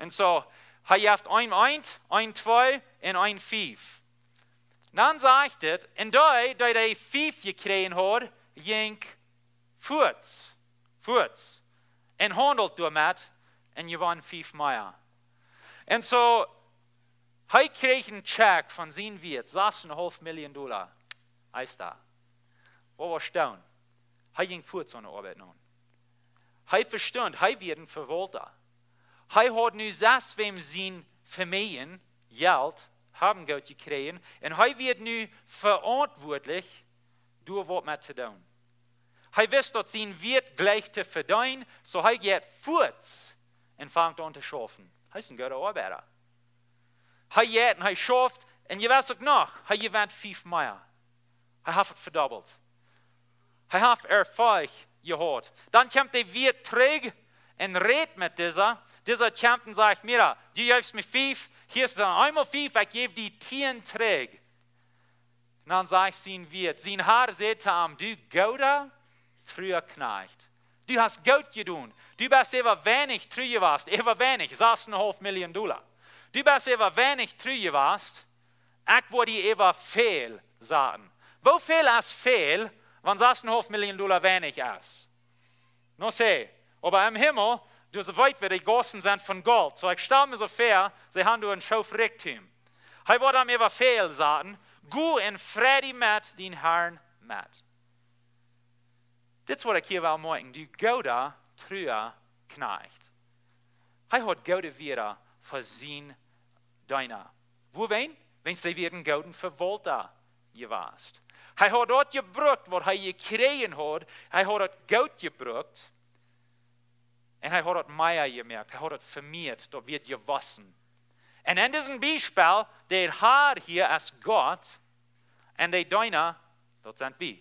Un soo, hee jeft een eent, een twee un een fief. Dan sajcht et, un dee, dee dee fief jekjräajen haud, jinkj fuaz, fuaz, un haundelt doamet un jewonn fief mea. Un soo, hee kjrieech een Check von sien Wieet, sas un een haulf Million Dolla. Hee es doa. Waut wia doa? Hee jinkj fuaz aun de Oabeit no. Hee vestunt, hee wia een Vewaulta. Hee haud nu sest wäm sien Vemäajen, Jelt, haben Gott jekjräajen, un hee wia nu veauntwuatlich, doa waut met to doonen. Hee wist, daut sien Wieet jlikj to vedeenen, soo hee jeit fuaz un fangt aun to schaufen. Hee es een gooda Oabeida. Hee jeit un hee schauft, un jie weeten uk noch, hee jewant fief mea. Hee haft et vedobbelt. Hee haft Erfolg jehaut. Dan kjemt de Wieet trigj un rät met disa. Disa kjemt un sajcht: "Mira, du jefst mie fief, hia es dan eemol fief, ekj jeef die tieen trigj." Un dan sajcht sien Wieet, sien Har säd to am: "Du gooda, trua Kjnajcht. Du hast goot jedonen. Du best äwa weinich tru jewast, äwa weinich, sas un een haulf Million Dolla. Du best äwa weinich tru jewast, ekj woa die äwa väl saten." Woo väl es väl, wan sas un een haulf Million Dolla weinich es? No sé, oba em Himmel, du weetst, woo de Gaussen sent von Golt. Soo, ekj stal mie soo väa, see haben doa een Schoof Rikjdom. Hee woat am äwa väl saten, go un frei die met dien Harn met. Dit es waut ekj hia well moakjen, du gooda, trua Kjnajcht. Hee haud goode Wieed fa sien Deena. Wuarom? Wiels hee wia een gooda Vewaulta jewast. Hee haud daut jebrukt, waut hee jekjräajen haud. Hee haud daut goot jebrukt. Un hee haud daut mea jemoakt. Hee haud daut vemieet, daut wia jewossen. Un en disen Biespel, de Har hia es Gott, un de Deena, daut sent wie.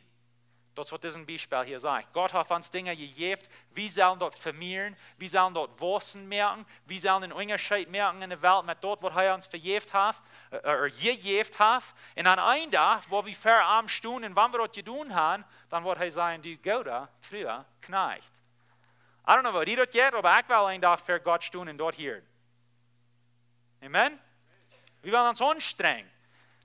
Daut es waut dit Biespel hia sajcht. Gott haft ons Dinja jejäft, wie sellen daut vemieren, wie sellen daut wausen moaken, wie sellen een Unjascheet moaken enne Welt met daut waut hee ons vejäft haft, äh, äh, jejäft haft. Un aun een Dach, wua wie ver am stonen un wan wie daut jedonen haben, dan woat hee sajen: "Du gooda, trua Kjnajcht." I don't know woo die daut jeit, oba ekj well een Dach ver Gott stonen un daut hieren. Amen? Wie wellen ons aunstrenjen.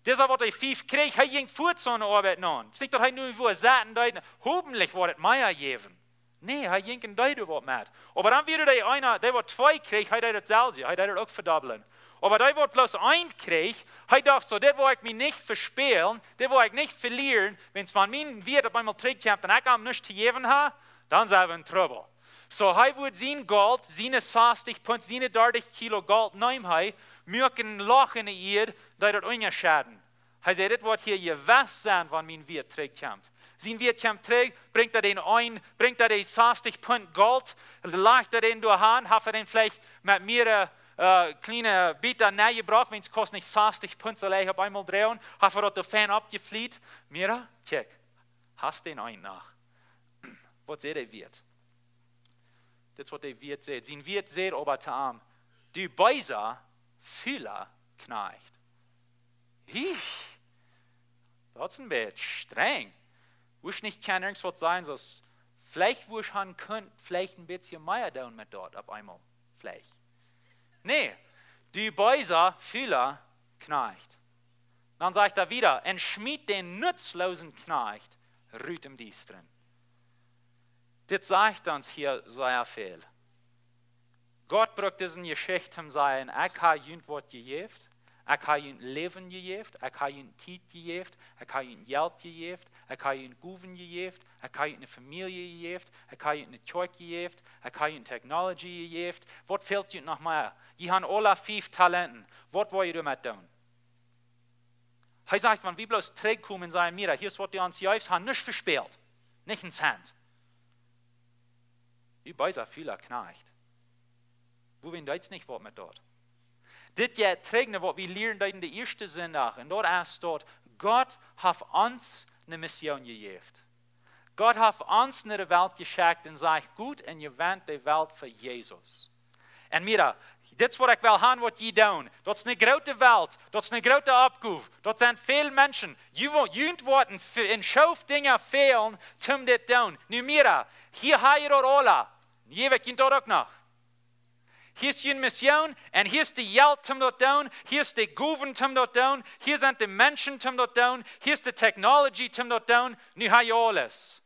Dit es waut hee fief kjrieech, hee jinkj fuaz aun de Oabeit no. Et es nich daut hee nu wua saut un deed, hopentlich woat et mea jäwen. Nä, hee jinkj un deed waut met. Oba dan wia doa eena, dee waut twee kjrieech, hee deed daut selfst, hee deed daut uk vedobblen. Oba dee waut bloos een kjrieech, hee docht soo: "Dit woa ekj mie nich vespälen, dit woa ekj nich velieren, wan mien Wieet opp eemol trigjkjemt un ekj am nuscht to jäwen hab, dan sent wie en Trubbel." Soo, hee wudd sien Golt, siene sastich Punt, siene dartich Kilo Golt neem hee, muak een Loch enne Ieed, deed daut unjaschedden. Hee säd: "Dit woat hia jewess sennen, wan mien Wieet trigjkjemt." Sien Wieet kjemt trigj, brinjt hee dän aun, brinjt hee dee sastich Punt Golt, lajcht hee dän doa han, haft hee dän veleicht met mea, äh, kjliene Bieta nenjebrocht, wan et kost nich sastich Punt, saul hee opp eemol droagen, haft hee daut doa fein oppjefliet. Mira, kjikj, hast dän eenen noch. Waut säd de Wieet? Dit es waut de Wieet sajcht. Sien Wieet sajcht oba to am: "Du beesa, fula Kjnajcht." Hie, daut es een bät strenj. Wurscht nich kjennen irjent waut sajen, soo aus veleicht wurscht han kunt veleicht een bät mea doonen met daut opp eemol. Veleicht. Nä, du beesa, fula Kjnajcht. Dan sajcht hee wada: "Un schmiet dän nutzloosen Kjnajcht rut em Diestren." Dit sajcht ons hia sea väl. Gott brukt dise Jeschicht om to sajen: "Ekj hab junt waut jejäft. Ekj hab junt Läwen jejäft. Ekj hab junt Tiet jejäft. Ekj hab junt Jelt jejäft. Ekj hab junt Gowen jejäft. Ekj hab junt eene Famielje jejäft. Ekj hab junt eene Kjoakj jejäft. Ekj hab junt Technology jejäft. Waut fält junt noch mea? Jie han aula fief Talenten. Waut well jie doamet doonen?" Hee sajcht, wan wie bloos trigjkomen un sajen: "Mira, hia es waut du ons jefst, han nuscht vespält. Nich een Cent." Du beesa, fula Kjnajcht. Woo wie daut nich woat met daut. Dit jeit trigj no waut wie lieeden deeden dän ieeschten Sindach. Un daut es daut Gott haft ons eene Mission jejäft. Gott haft ons no de Welt jeschekjt un sajcht: "Got un jewent de Welt fa Jesus." Un mira, dit es waut ekj well han waut jie doonen. Daut es eene groote Welt, daut es eene groote Oppgow, daut sent väl Menschen. Jie wo-, junt woaren ve-, een Schoof Dinja fälen, om dit to doonen. Nu mira, hia hab jie daut aula. Hia hab ekj junt daut uk noch. Hia es june Mission un hia es de Jelt om daut to doonen. Hia es de Gowen om daut to doonen. Hia sent de Menschen om daut to doonen. Hia es de Technology om daut to doonen. Nu hab jie aules.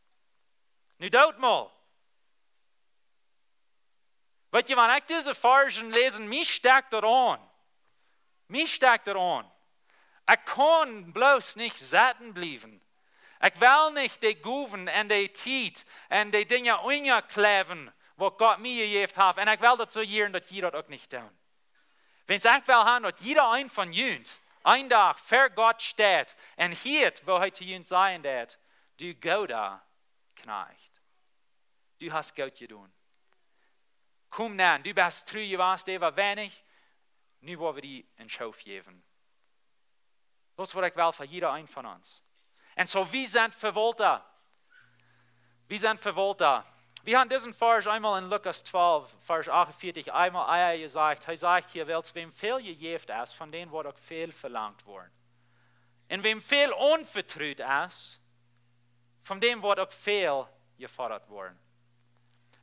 Nu doot mol. Weet jie, wan ekj dise Varsch läs, mie stekjt daut aun. Mie stekjt daut aun. Ekj kaun bloos nich sitten bliewen. Ekj well nich de Gowen un de Tiet un de Dinja unjakjleewen, waut Gott mie jejäft haft. Un ekj well daut soo hieren, daut jie daut uk nich doonen. Wiels ekj well han, daut jieda een von junt een Dach ver Gott steit un hieet, waut hee to junt sajen deit: "Du gooda Kjnajcht. Du hast goot jedonen. Komm nenn, du best tru jewast äwa weinich, nu woa wie die een Schoof jäwen." Daut es waut ekj well fa jieda een von ons. Un soo, wie sent Vewaulta. Wie sent Vewaulta. Wie haben disen Varsch eemol en Lukas twalf, Varsch achtunvieetich, eemol ea jesajcht. Hee sajcht hia: "Wiels wäm väl jejäft es, von däm woat uk väl velangt woaren. Un wäm väl aunvetrut es, von däm woat uk väl jefodat woaren."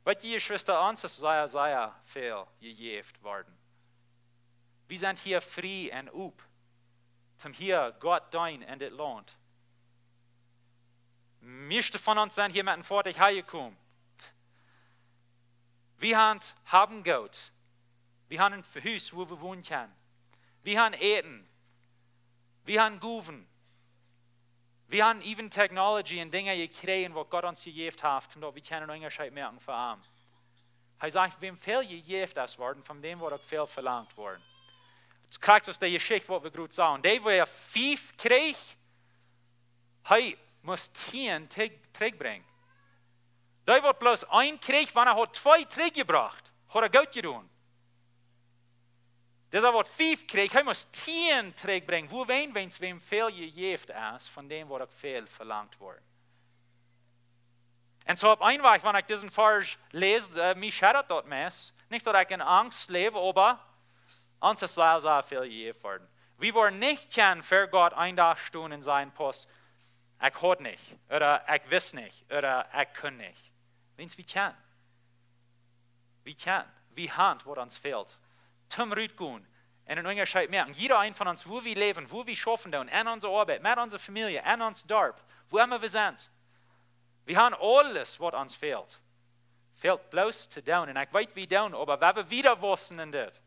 Weet jie, Jeschwista, ons es sea, sea väl jejäft worden. Wie sent hia frie un op, om hia Gott deenen en dit Launt. Mieeschte von ons sent hia met een Foatich häajekomen. Wie haben Haben Goot. Wie haben een Hus, wua wie wonen kjennen. Wie haben Äten. Wie haben Gowen. Wie haben even Technology un Dinja jekjräajen, waut Gott ons jejäft haft, om daut wie kjennen een Unjascheet moaken fa am. Hee sajcht: "Wäm väl jejäft es worden, von däm woat uk väl velangt woaren." Et es krakjt soo aus de Jeschicht, waut wie krakjt sagen. Dee, waut fief kjrieech, hee must tieen trigj-, trigjbrinjen. Dee, waut bloos een kjrieech, wan hee haud twee trigjjebrocht, haud hee goot jedonen. Dee, waut fief kjrieech, hee must tieen trigjbrinjen. Wuarom? Wiels wäm väl jejäft es, von däm woat uk väl velangt woaren. Un soo opp een Wajch, wan ekj disen Varsch läs, äh, mie schaudat daut meist. Nich daut ekj en Angst läw, oba ons es sea, sea väl jejäft worden. Wie woaren nich kjennen ver Gott een Dach stonen un sajen: "Paul, ekj haud nich, ooda ekj wist nich, ooda ekj kunn nich." Wiels wie kjennen. Wie kjennen. Wie haben waut ons fält. Toom rutgonen un een Unjascheet moaken. Jieda een von ons, wua wie läwen, wua wie schaufen doonen, en onse Oabeit, met onse Famielje, en ons Darp, wua emma wie sent. Wie haben aules, waut ons fält. Fält bloos to doonen. Un ekj weet, wie doonen, oba wie woaren wieda wausen en dit.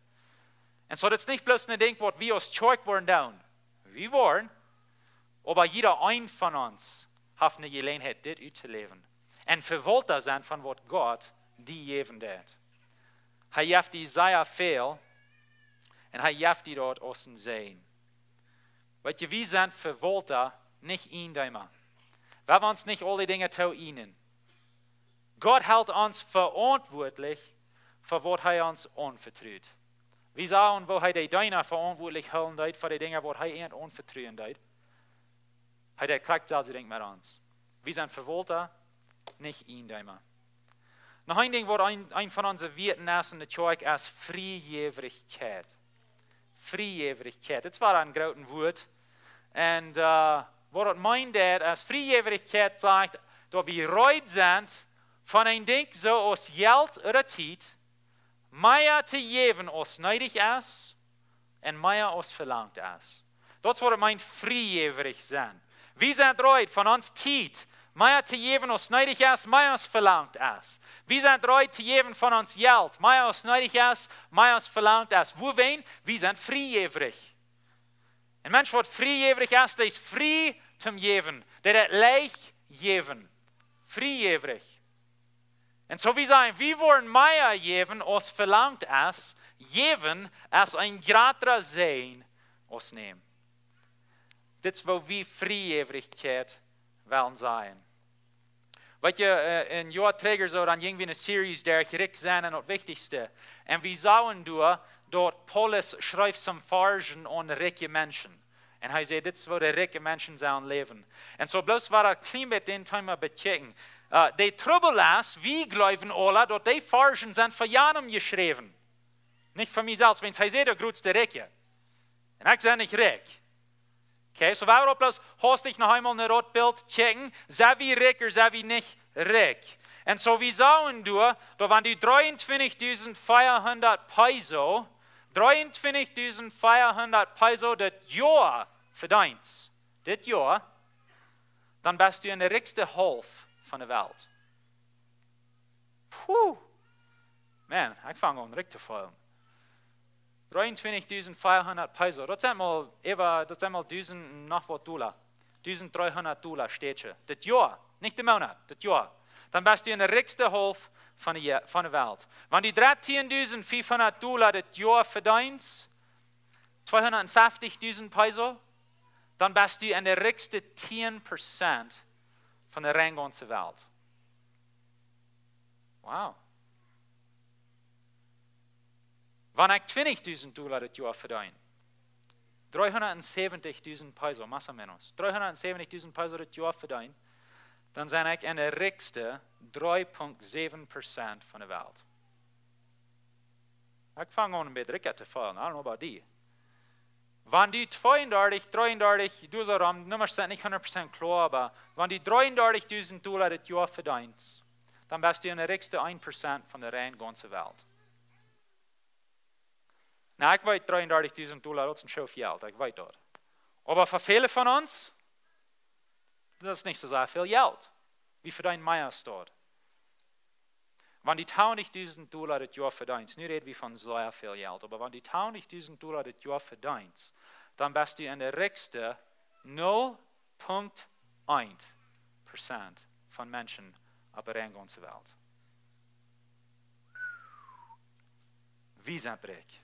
Un soo, dit es nich bloos een Dinkj, waut wie aus Kjoakj woaren doonen. Wie woaren, oba jieda een von ons haft eene Jeläajenheit, dit uttoläwen. Un Vewaulta sennen von waut Gott die jäwen deed. Hee jeft die sea väl un hee jeft die daut aus een Säajen. Weetst du, wie sent Vewaulta, nich Iejendeema. Wie haben ons nich aule Dinja to ieejnen. Gott helt ons veauntwuatlich fa waut hee ons aunvetrut. Wie sajen, woo hee de Deena veauntwuatlich hoolen deed fa de Dinja, waut hee an aunvetruen deed. Hee deed krakjt daut selwje Dinkj met ons. Wie sent Vewaulta, nich Iejendeema. Noch een Dinkj, waut een, een von onse Wieed es en de Kjoakj, es Friejäwrichkjeit. Friejäwrichkjeit. Dit es wada een grootet Wuat. Un, äh, waut daut meent, daut es, Friejäwrichkjeit sajcht, daut wie reed sent, von een Dinkj soo aus Jelt ooda Tiet, mea to jäwen aus needich es un mea aus velangt es. Daut es, waut daut meent, friejäwrich sennen. Wie sent reed, von ons Tiet mea to jäwen aus needich es, mea aus velangt es. Wie sent reed to jäwen von ons Jelt, mea aus needich es, mea aus velangt es. Wuarom? Wie sent friejäwrich. Een Mensch, waut friejäwrich es, dee es frie toom jäwen. Dee deit leicht jäwen. Friejäwrich. Un soo wie sajen, wie woaren mea jäwen aus velangt es. Jäwen es een jratra Säajen aus nämen. Dit es, woo wie Friejäwrichkjeit wellen sajen. Weetst du, äh, een Joa trigj soo, dan jinj wie eene Series derch rikj sennen un daut Wichtichste. Un wie sagen doa, daut Paulus schreef some Varschen aun rikje Menschen. Un hee säd, dit es, woo de rikje Menschen sellen läwen. Un soo bloos wada een kjlien bät daut Thema bekjikjen. Äh, de Trubbel es, wie jleewen aule, daut dee Varschen sent fa junt jeschräwen. Nich fa mie selfst, wiels hee säd, de jratste Rikje. Un ekj sie nich rikj. Okay, soo wie woaren bloos hastich noch eemol no daut Bilt kjikjen, sent wie rikj ooda sent wie nich rikj? Un soo wie sagen doa, daut wan du dreeuntwintich dusent veahundat Peso, dreeuntwintich dusent veahundat Peso dit Joa vedeenst, dit Joa, dan best du en de rikjste Halft von de Welt. Puh. Man, ekj fang aun rikj to feelen. Dreeuntwintich dusent veahundat Peso. Daut sent mol äwa, daut sent mol dusent noch waut Dolla. Dusent dreehundat Dolla Städtje. Dit Joa. Nich de Moonat, dit Joa. Dan best du en de rikjste Halft von de, von de Welt. Wan du dartieen dusent fiefhundat Dolla dit Joa vedeenst, tweehundat feftichtusent Peso, dan best du en de rikjste tieen Prozent von de rein gaunze Welt. Wow. Wan ekj twintich dusent Dolla dit Joa vedeen, dreehundat säwentich dusent Peso, más o menos, dreehundat säwentich dusent Peso dit Joa vedeen, dan sie ekj en de rikjste dree Punkt säwen Prozent von de Welt. Ekj fang aun een bät rikja to feelen, I don't know about you. Wan du tweeundartich, dreeundartich, du soo rom, Nummasch sent nich hundat Prozent kloa, oba wan du dreeundartich dusent Dolla dit Joa vedeenst, dan best du en de rikjste een Prozent von de rein gaunze Welt. Nu, ekj weet, dreeundartich dusent Dolla, daut es een Schoof Jelt, ekj weet daut. Oba fa väle von ons, daut es nich soo sea väl Jelt. Wie vedeenen mea aus daut. Wan du twintich dusent Dolla dit Joa vedeenst, nu räd wie von sea väl Jelt, oba wan du twintich dusent Dolla dit Joa vedeenst, dan best du en de rikjste null Punkt een Prozent von Menschen opp de rein gaunze Welt. Wie sent rikj.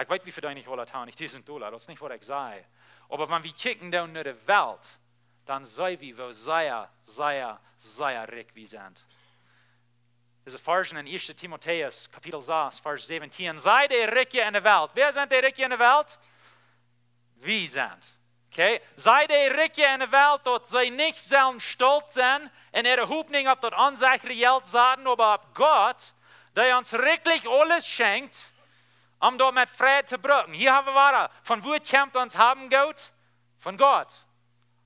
Ekj weet, wie vedeenen nich aule twintich dusent Dolla, daut es nich waut ekj saj. Oba wan wie kjikjen dan no de Welt, dan seenen wie, woo sea, sea, sea rikj wie sent. Dise Varschen en Ieeschte Timotäus, Kapitel sas, Varsch säwentieen. Sent de Rikje en de Welt. Wäa sent de Rikje en de Welt? Wie sent. Okay? Saj de Rikje enne Welt, daut see nich sellen stolt sennen un äare Hopninj opp daut onsichtbare Jelt saten, oba opp Gott, dee ons rikjlich aules schenkjt, om daut met Freid to brucken. Hia hab wie wada, von wua kjemt ons Haben Goot? Von Gott.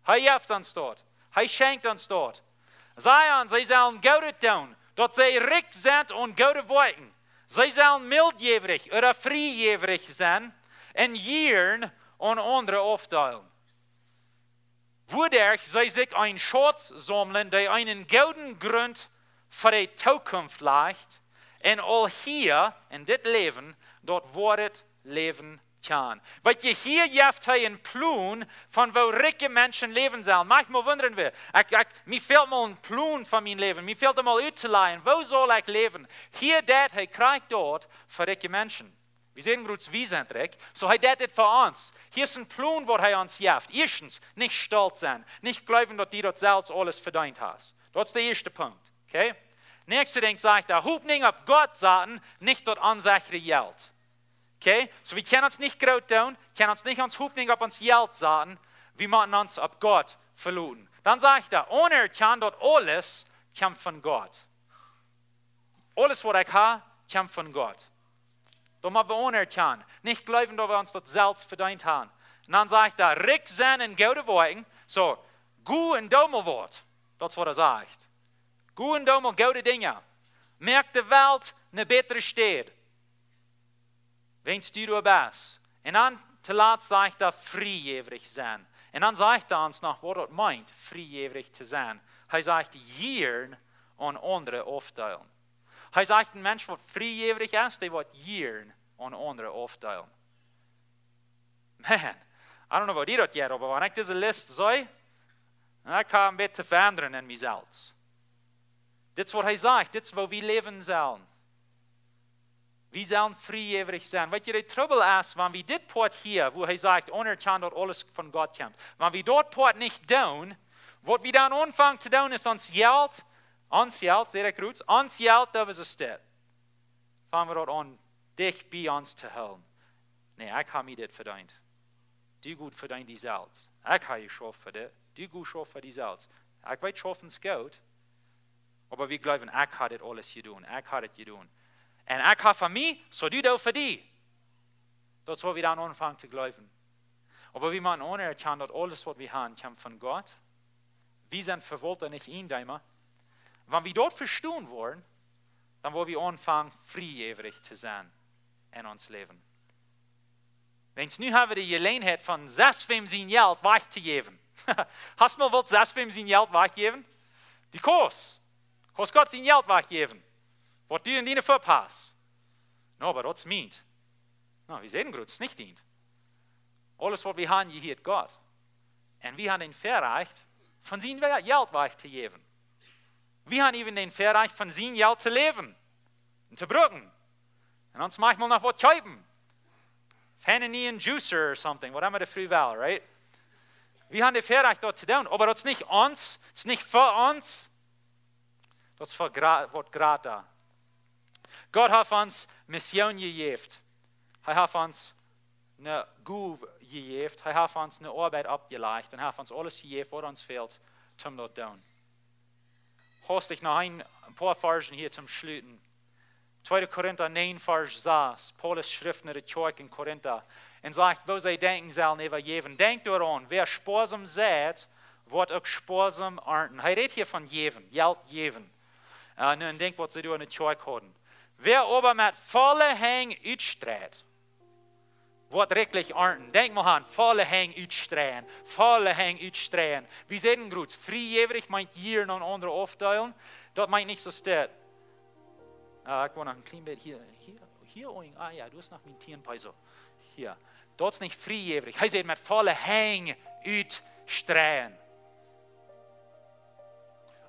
Hee jeft ons daut. Hee schenkjt ons daut. Saj an, see sellen Goodet doonen, daut see rikj sent aun goode Woakjen. See sellen mildjäwrich ooda friejäwrich sennen un jieren aun aundre aufdeelen. Wuaderch see sikj een Schauz saumlen, dee eenen gooden Grunt fa de Tookunft lajcht, un aul hia en dit Läwen daut woare Läwen kjennen. Weet jie, hia jeft hee een Plon von woo rikje Menschen läwen sellen. Mach mol wundren wie. Ekj, ekj, mie fält mol een Plon von mien Läwen. Mie fält mol uttolajen. Woo saul ekj läwen? Hia deit hee krakjt daut fa rikje Menschen. Wie sent groot, wie sent rikj. Soo hee deit dit fa ons. Hia es een Plon waut hee ons jeft. Ieeschtens, nich stolt sennen. Nich jleewen daut du daut selfst aules vedeent hast. Daut es de ieeschte Punkt. Okay? Näakjste Dinkj sajcht hee, Hopninj opp Gott saten, nich daut onsichtbare Jelt. Okay? Soo wie kjennen ons nich groot doonen, kjennen ons nich ons Hopninj opp ons Jelt saten, wie motten ons opp Gott veloten. Dan sajcht hee, aunerkjanen daut aules kjemt von Gott. Aules waut ekj hab, kjemt von Gott. Daut mott wie aunerkjanen. Nich jleewen daut wie ons daut selfst vedeent haben. Un dan sajcht hee, rikj sennen en goode Woakjen. Soo, go un doo mol waut. Daut es waut hee sajcht. Go un doo mol goode Dinja. Moak de Welt eene bätre Städ. Wiels du doa best. Un dan toolatst sajcht hee, friejäwrich sennen. Un dan sajcht hee ons noch waut daut meent, friejäwrich to sennen. Hee sajcht, jieren aun aundre aufdeelen. Hee sajcht, een Mensch waut friejäwrich es, dee woat jieren aun aundre aufdeelen. Man, I don't know waut die daut jeit, oba wan ekj dise List see, dan kaun ekj een bät veendren en mie selfst. Dit es waut hee sajcht, dit es woo wie läwen sellen. Wie sellen friejäwrich sennen. Weet jie, de Trubbel es, wan wie dit Poat hia, wua hee sajcht, aunerkjanen daut aules von Gott kjemt. Wan wie daut Poat nich doonen, waut wie dan aunfangen to doonen, es ons Jelt, ons Jelt, saj ekj rut, ons Jelt, daut es daut. Fangen wie daut aun, dicht bie ons to hoolen. Nä, ekj hab mie dit vedeent. Du go un vedeen die selfst. Ekj hab jeschauft fa dit. Du go schaufen fa die selfst. Ekj weet, schaufen es goot. Oba wie jleewen, ekj hab dit aules jedonen. Ekj hab dit jedonen. Un ekj hab fa mie, soo du doo fa die. Daut es waut wie dan aunfangen to jleewen. Oba wie motten aunerkjanen daut aules waut wie haben, kjemt von Gott. Wie sent Vewaulta, nich Iejendeema. Wan wie daut vestonen woaren, dan woa wie aunfangen friejäwrich to sennen en ons Läwen. Wiels nu hab wie de Jeläajenheit von sest wäm sien Jelt wajch to jäwen. Hast mol wult sest wäm sien Jelt wajch jäwen? Du kaust. Kaust Gott sien Jelt wajch jäwen. Waut du en diene Fupp hast. No, oba daut es mient. No, wie sent groot, es nich dient. Aules waut wie haben, jehieet Gott. Un wie haben daut Väarajcht, von sien Jelt wajch to jäwen. Wie haben äwent daut Väarajcht, von sien Jelt to läwen un to brucken. Un ons maunchmol noch waut kjeepen. Fienen een Juicer or something, waut emma de Fru well, right? Wie haben daut Väarajcht daut to doonen, oba daut es nich ons, daut es nich fa ons. Daut es fa gra-, waut jrata. Gott haft ons Mission jejäft. Hee haft ons eene Gow jejäft. Hee haft ons eene Oabeit oppjelajcht. Un hee haft ons aules jejäft, waut ons fält, om daut to doonen. Hast du noch een, een poa Varzen hia toom schluten? Tweede Korinta näajen, Varsch sas. Paulus schrift no de Kjoakj en Korinta un sajcht, woo see denkjen sellen äwa jäwen. Denkjt doaraun, wäa spoasam seit, woat uk spoasam arnten. Hee rät hia von jäwen, Jelt jäwen. Äh, nu, un denkjt, waut see doa en de Kjoakj hauden. Wäa oba met volle Henj utstreit, woat rikjlich arnten. Denkjt mau aun, volle Henj utstreien, volle Henj utstreien. Wie sent groot, friejäwrich meent jieren aun aundre aufdeelen. Daut meent nich soo steit. Ah, ekj woa noch een kjlien bät hia, hia, hia, oh, ah jo, du hast noch mien tieen Peso. Hia. Daut es nich friejäwrich. Hee sajcht met volle Henj utstreien.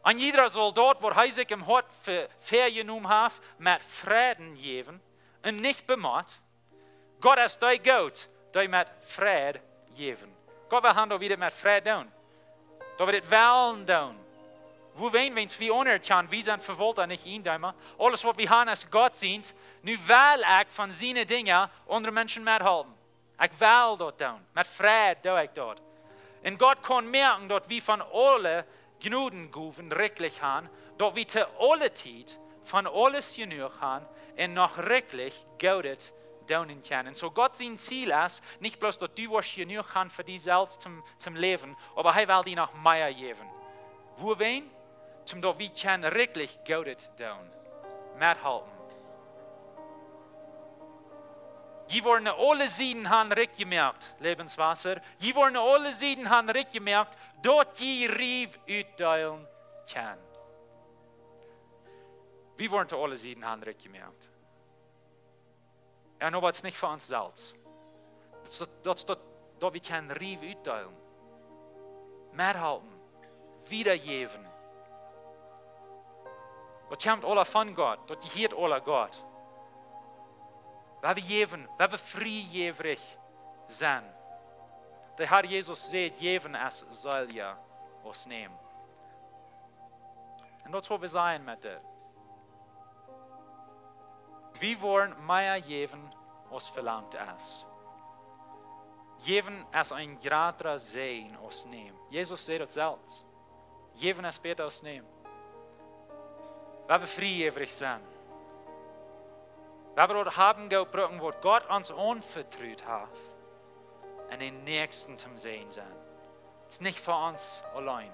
Aun jieda Soldaut, waut hee sikj em Hoat ve-, väajenomen haft, met Freiden jäwen un nich bemott. Gott es dee Gott, dee met Freid jäwen. Gott well han, daut wie dit met Freid doonen. Daut wie dit wellen doonen. Woo wan, wan wie aunnerkjanen, wie sent Vewaulta, nich Iejendeema. Aules waut wie haben es Gott sient. Nu well ekj von siene Dinja aundre Menschen methalpen. Ekj well daut doonen. Met Freid doo ekj daut. Un Gott kaun moaken, daut wie von aule Jnodengowen rikjlich han, daut wie to aule Tiet von aules jenuach han un noch rikjlich Goodet doonen kjennen. Un soo Gott sien Ziel es nich bloos, daut du woascht jenuach han fa die selfst toom, toom läwen, oba hee well die noch mea jäwen. Wuawäajen? Toom daut wie kjennen rikjlich Goodet doonen. Methalpen. Jie woaren aule Sieden han rikj jemoakt, Lebenswasser. Jie woaren aule Sieden han rikj jemoakt, daut jie Riew utdeelen kjennen. Wie woaren aule Sieden han rikj jemoakt. Un oba daut es nich fa ons selfst. Daut es daut, daut, daut, daut wie kjennen Riew utdeelen. Methalpen. Wiedajäwen. Daut kjemt aula von Gott. Daut jehieet aula Gott. Wan wie jäwen, wan wie friejäwrich sent. De Herr Jesus säd, jäwen es seeliga aus nämen. Un daut es waut wie sajen met dit. Wie woaren mea jäwen aus velangt es. Jäwen es een jratra Säajen aus nämen. Jesus säd daut selfst. Jäwen es bäta aus nämen. Wan wie friejäwrich sent. Wan wie daut haben Goodet brucken, waut Gott ons aunvetrut haft. Un dän Näakjsten toom Säajen sennen. Daut es nich fa ons auleen.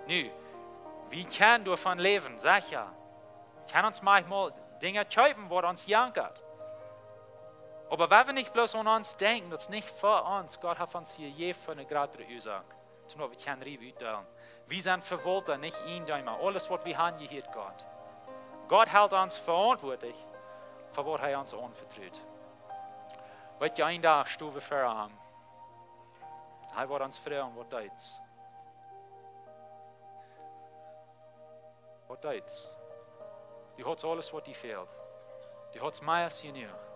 Nu, wie kjennen doavon läwen, secha. Kjennen ons maunchmol Dinja kjeepen, waut ons jankat. Oba wan wie nich bloos aun ons denkjen, daut es nich fa ons. Gott haft ons jejäft fa eene jratre Uasoak. Toom daut wie kjennen Riew utdeelen. Wie sent Vewaulta, nich Iejendeema. Aules waut wie han, jehieet Gott. Gott helt ons veauntwuatlich fa waut hee ons aunvetrut. Weet jie, een Dach stonen wie ver am. Hee woat ons froagen: Waut deedst? Waut deedst? Du haudst aules waut die fäld. Du haudst mea aus jenuach.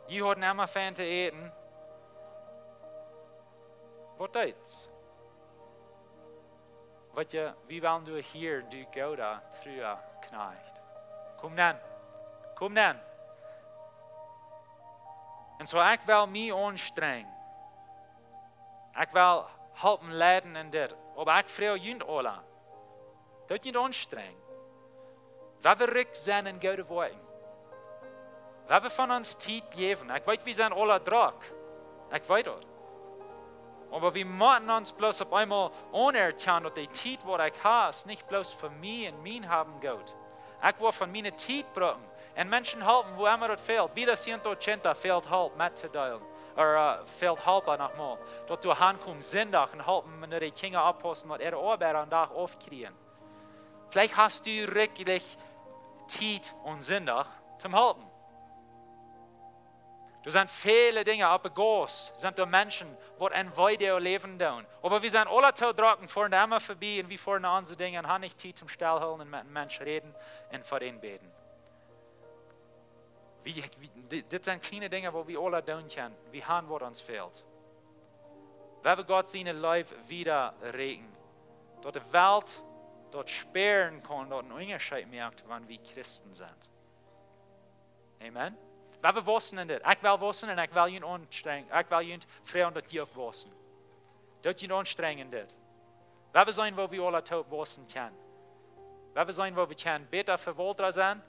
Du haudst emma fein to äten. Waut deedst? Weet jie, wie wellen die hieren, du gooda, trua Kjnajcht. Komm nenn. Komm nenn. Un soo, ekj well mie aunstrenjen. Ekj well halpen leiden en dit. Oba ekj froag junt aula. Doot junt aunstrenjen. Wan wie rikj sent en goode Woakjen. Wan wie von onse Tiet jäwen. Ekj weet, wie sent aula drock. Ekj weet daut. Oba wie motten ons bloos opp eemol aunerkjanen, daut de Tiet, waut ekj hab, es nich bloos fa mie un mien haben Goodet. Ekj woa von miene Tiet brucken un Menschen halpen, wua emma daut fält. Vida ciento ochenta fält Help mettodeelen. Ooda, äh, fält Help noch mol. Daut doa hankomen Sindach un halpen, wan de Kjinja oppaussen, daut äare Oabeida aun Dach aufkjrieen. Veleicht hast du rikjlich Tiet aun Sindach toom halpen. Doa sent väle Dinja opp de Gauss, sent doa Menschen, waut en Weedoag läwen doonen. Oba wie sent aula too drock, foaren doa emma verbie un wie foaren no onse Dinja un han nich Tiet toom stillhoolen un met een Mensch räden un fa dän bäden. Wie, wie, di-, dit sent kjliene Dinja, waut wie aula doonen kjennen. Wie han, waut ons fält. Wan wie Gott siene Leew wieda räakjen, daut de Welt daut spieren kaun, daut een Unjascheet moakt, wan wie Christen sent. Amen. Wan wie wausen en dit. Ekj well wausen un ekj well junt aunstrenjen. Ekj well junt froagen, daut jie uk wausen. Daut jie aunstrenjen en dit. Wan wie seenen, woo wie aula toop wausen kjennen. Wan wie seenen, woo wie kjennen bäta Vewaulta sennen.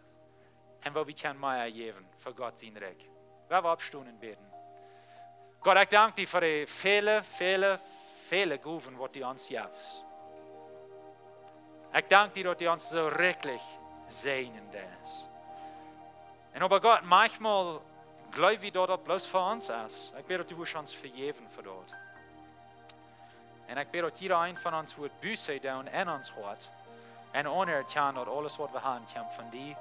Un woo wie kjennen mea jäwen fa Gott sien Rikj. Wan wie oppstonen un bäden. Gott, ekj dank die fa de väle, väle, väle Gowen, waut du ons jefst. Ekj dank die, daut du ons soo rikjlich säajnen deist. Un oba Gott, maunchmol jleew wie, daut daut bloos fa ons es. Ekj bäd, daut du wurscht ons vejäwen fa daut. Un ekj bäd, daut jieda eena von ons wudd Buße doonen en ons Hoat. Un aunerkjanen, daut aules, waut wie han, kjemt von die.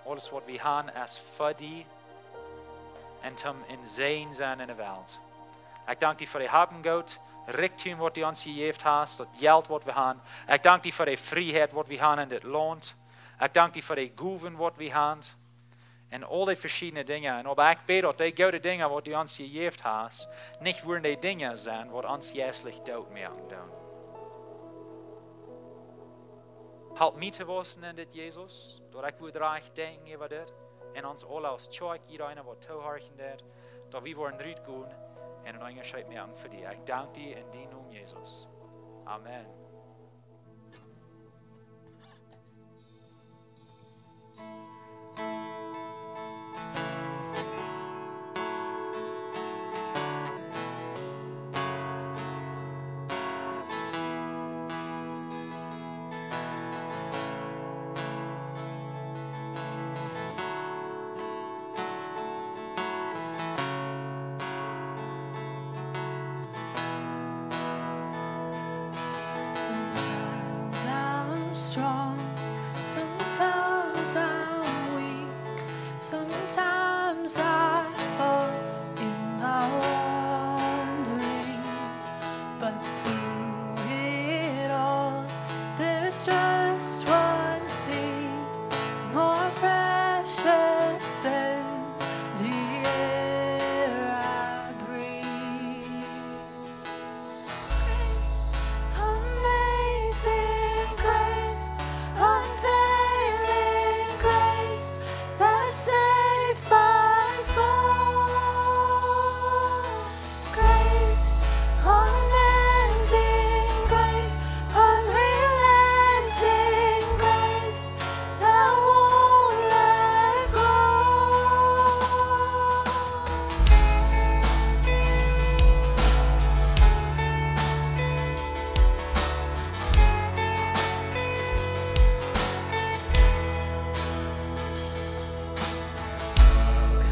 Aules, waut wie han, es fa die. Un toom een Säajen sennen en de Welt. Ekj dank die fa de Haben Goodet, Rikjdom, waut du ons jejäft hast, daut Jelt, waut wie han. Ekj dank die fa de Frieheit, waut wie han en dit Launt. Ekj dank die fa de Gowen, waut wie han. Un aul dee veschiedne Dinja. Un oba ekj bäd, daut dee goode Dinja, waut du ons jejäft hast, nich wudden dee Dinja sennen, waut ons jeistlich doot moaken doonen. Help mie to wausen en dit, Jesus, daut ekj wudd rajcht denkjen äwa dit. Un ons aula aus Kjoakj, jieda eena, waut toohorchen deit, daut wie woaren rutgonen un een Unjascheet moaken fa die. Ekj dank die en dien Nomen, Jesus. Amen. Sometimes I'm strong, sometimes I'm weak, sometimes I fall in my wandering. But through it all, there's just one thing more precious than the air I breathe. Grace, amazing grace, unfailing grace that saves my soul. Grace, unending grace, unrelenting grace that won't let go.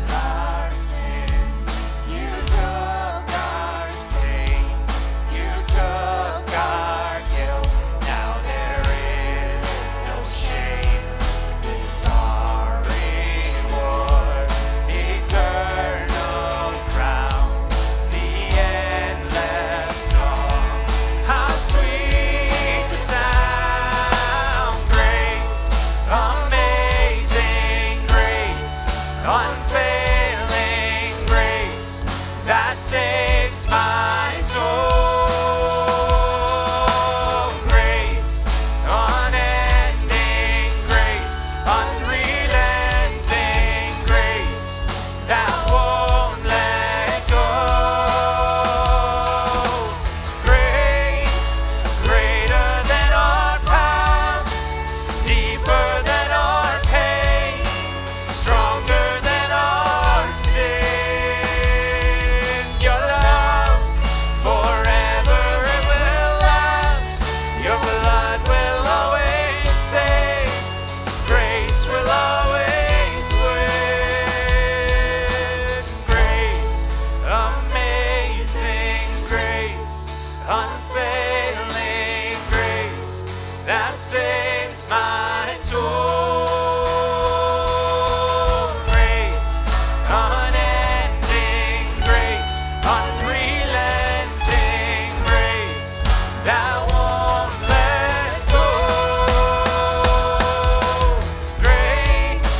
Our sin, you took our stain, you took our guilt. Now there is no shame. This our reward, eternal crown, the endless song. How sweet the sound, grace, amazing grace, unfailing grace that saves my soul. Grace, unending grace, unrelenting grace that won't let go. Grace, greater than our past, deeper than our pain, stronger than our sin. Your love, forever it will last. Your blood will always save. Grace will always win. Grace, amazing grace, unfailing grace that saves my soul. Grace, unending grace, unrelenting grace that won't let go. Grace,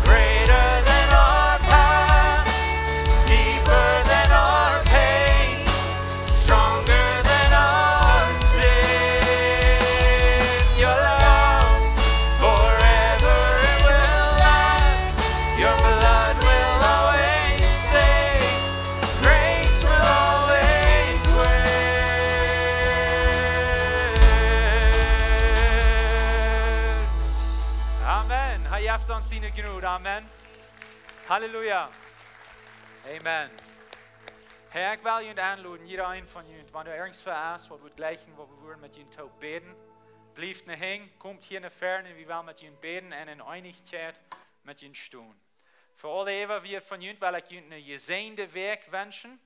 greater than our past, deeper than our pain, stronger than our sin. Your love, forever it will last. Your blood will always save. Grace will always win. Amen. Hee jeft ons siene Jnod. Amen. Halleluja. Amen. Hey, ekj well junt enloden, jieda een von junt, wan doa irjentwaut es, waut wudd jleichen, waut wie wudden met junt toop bäden, blieft hia hinjen, komt hia no väaren un wie wellen met junt bäden un en Eenichkjeit met junt stonen. Fa aule äwa wie von junt well ekj junt eene jesäajende Wäakj wenschen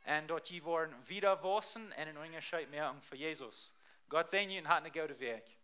un daut jie woaren wieda waussen un een Unjascheet moaken fa Jesus. Gott säajen junt un hat eene goode Wäakj.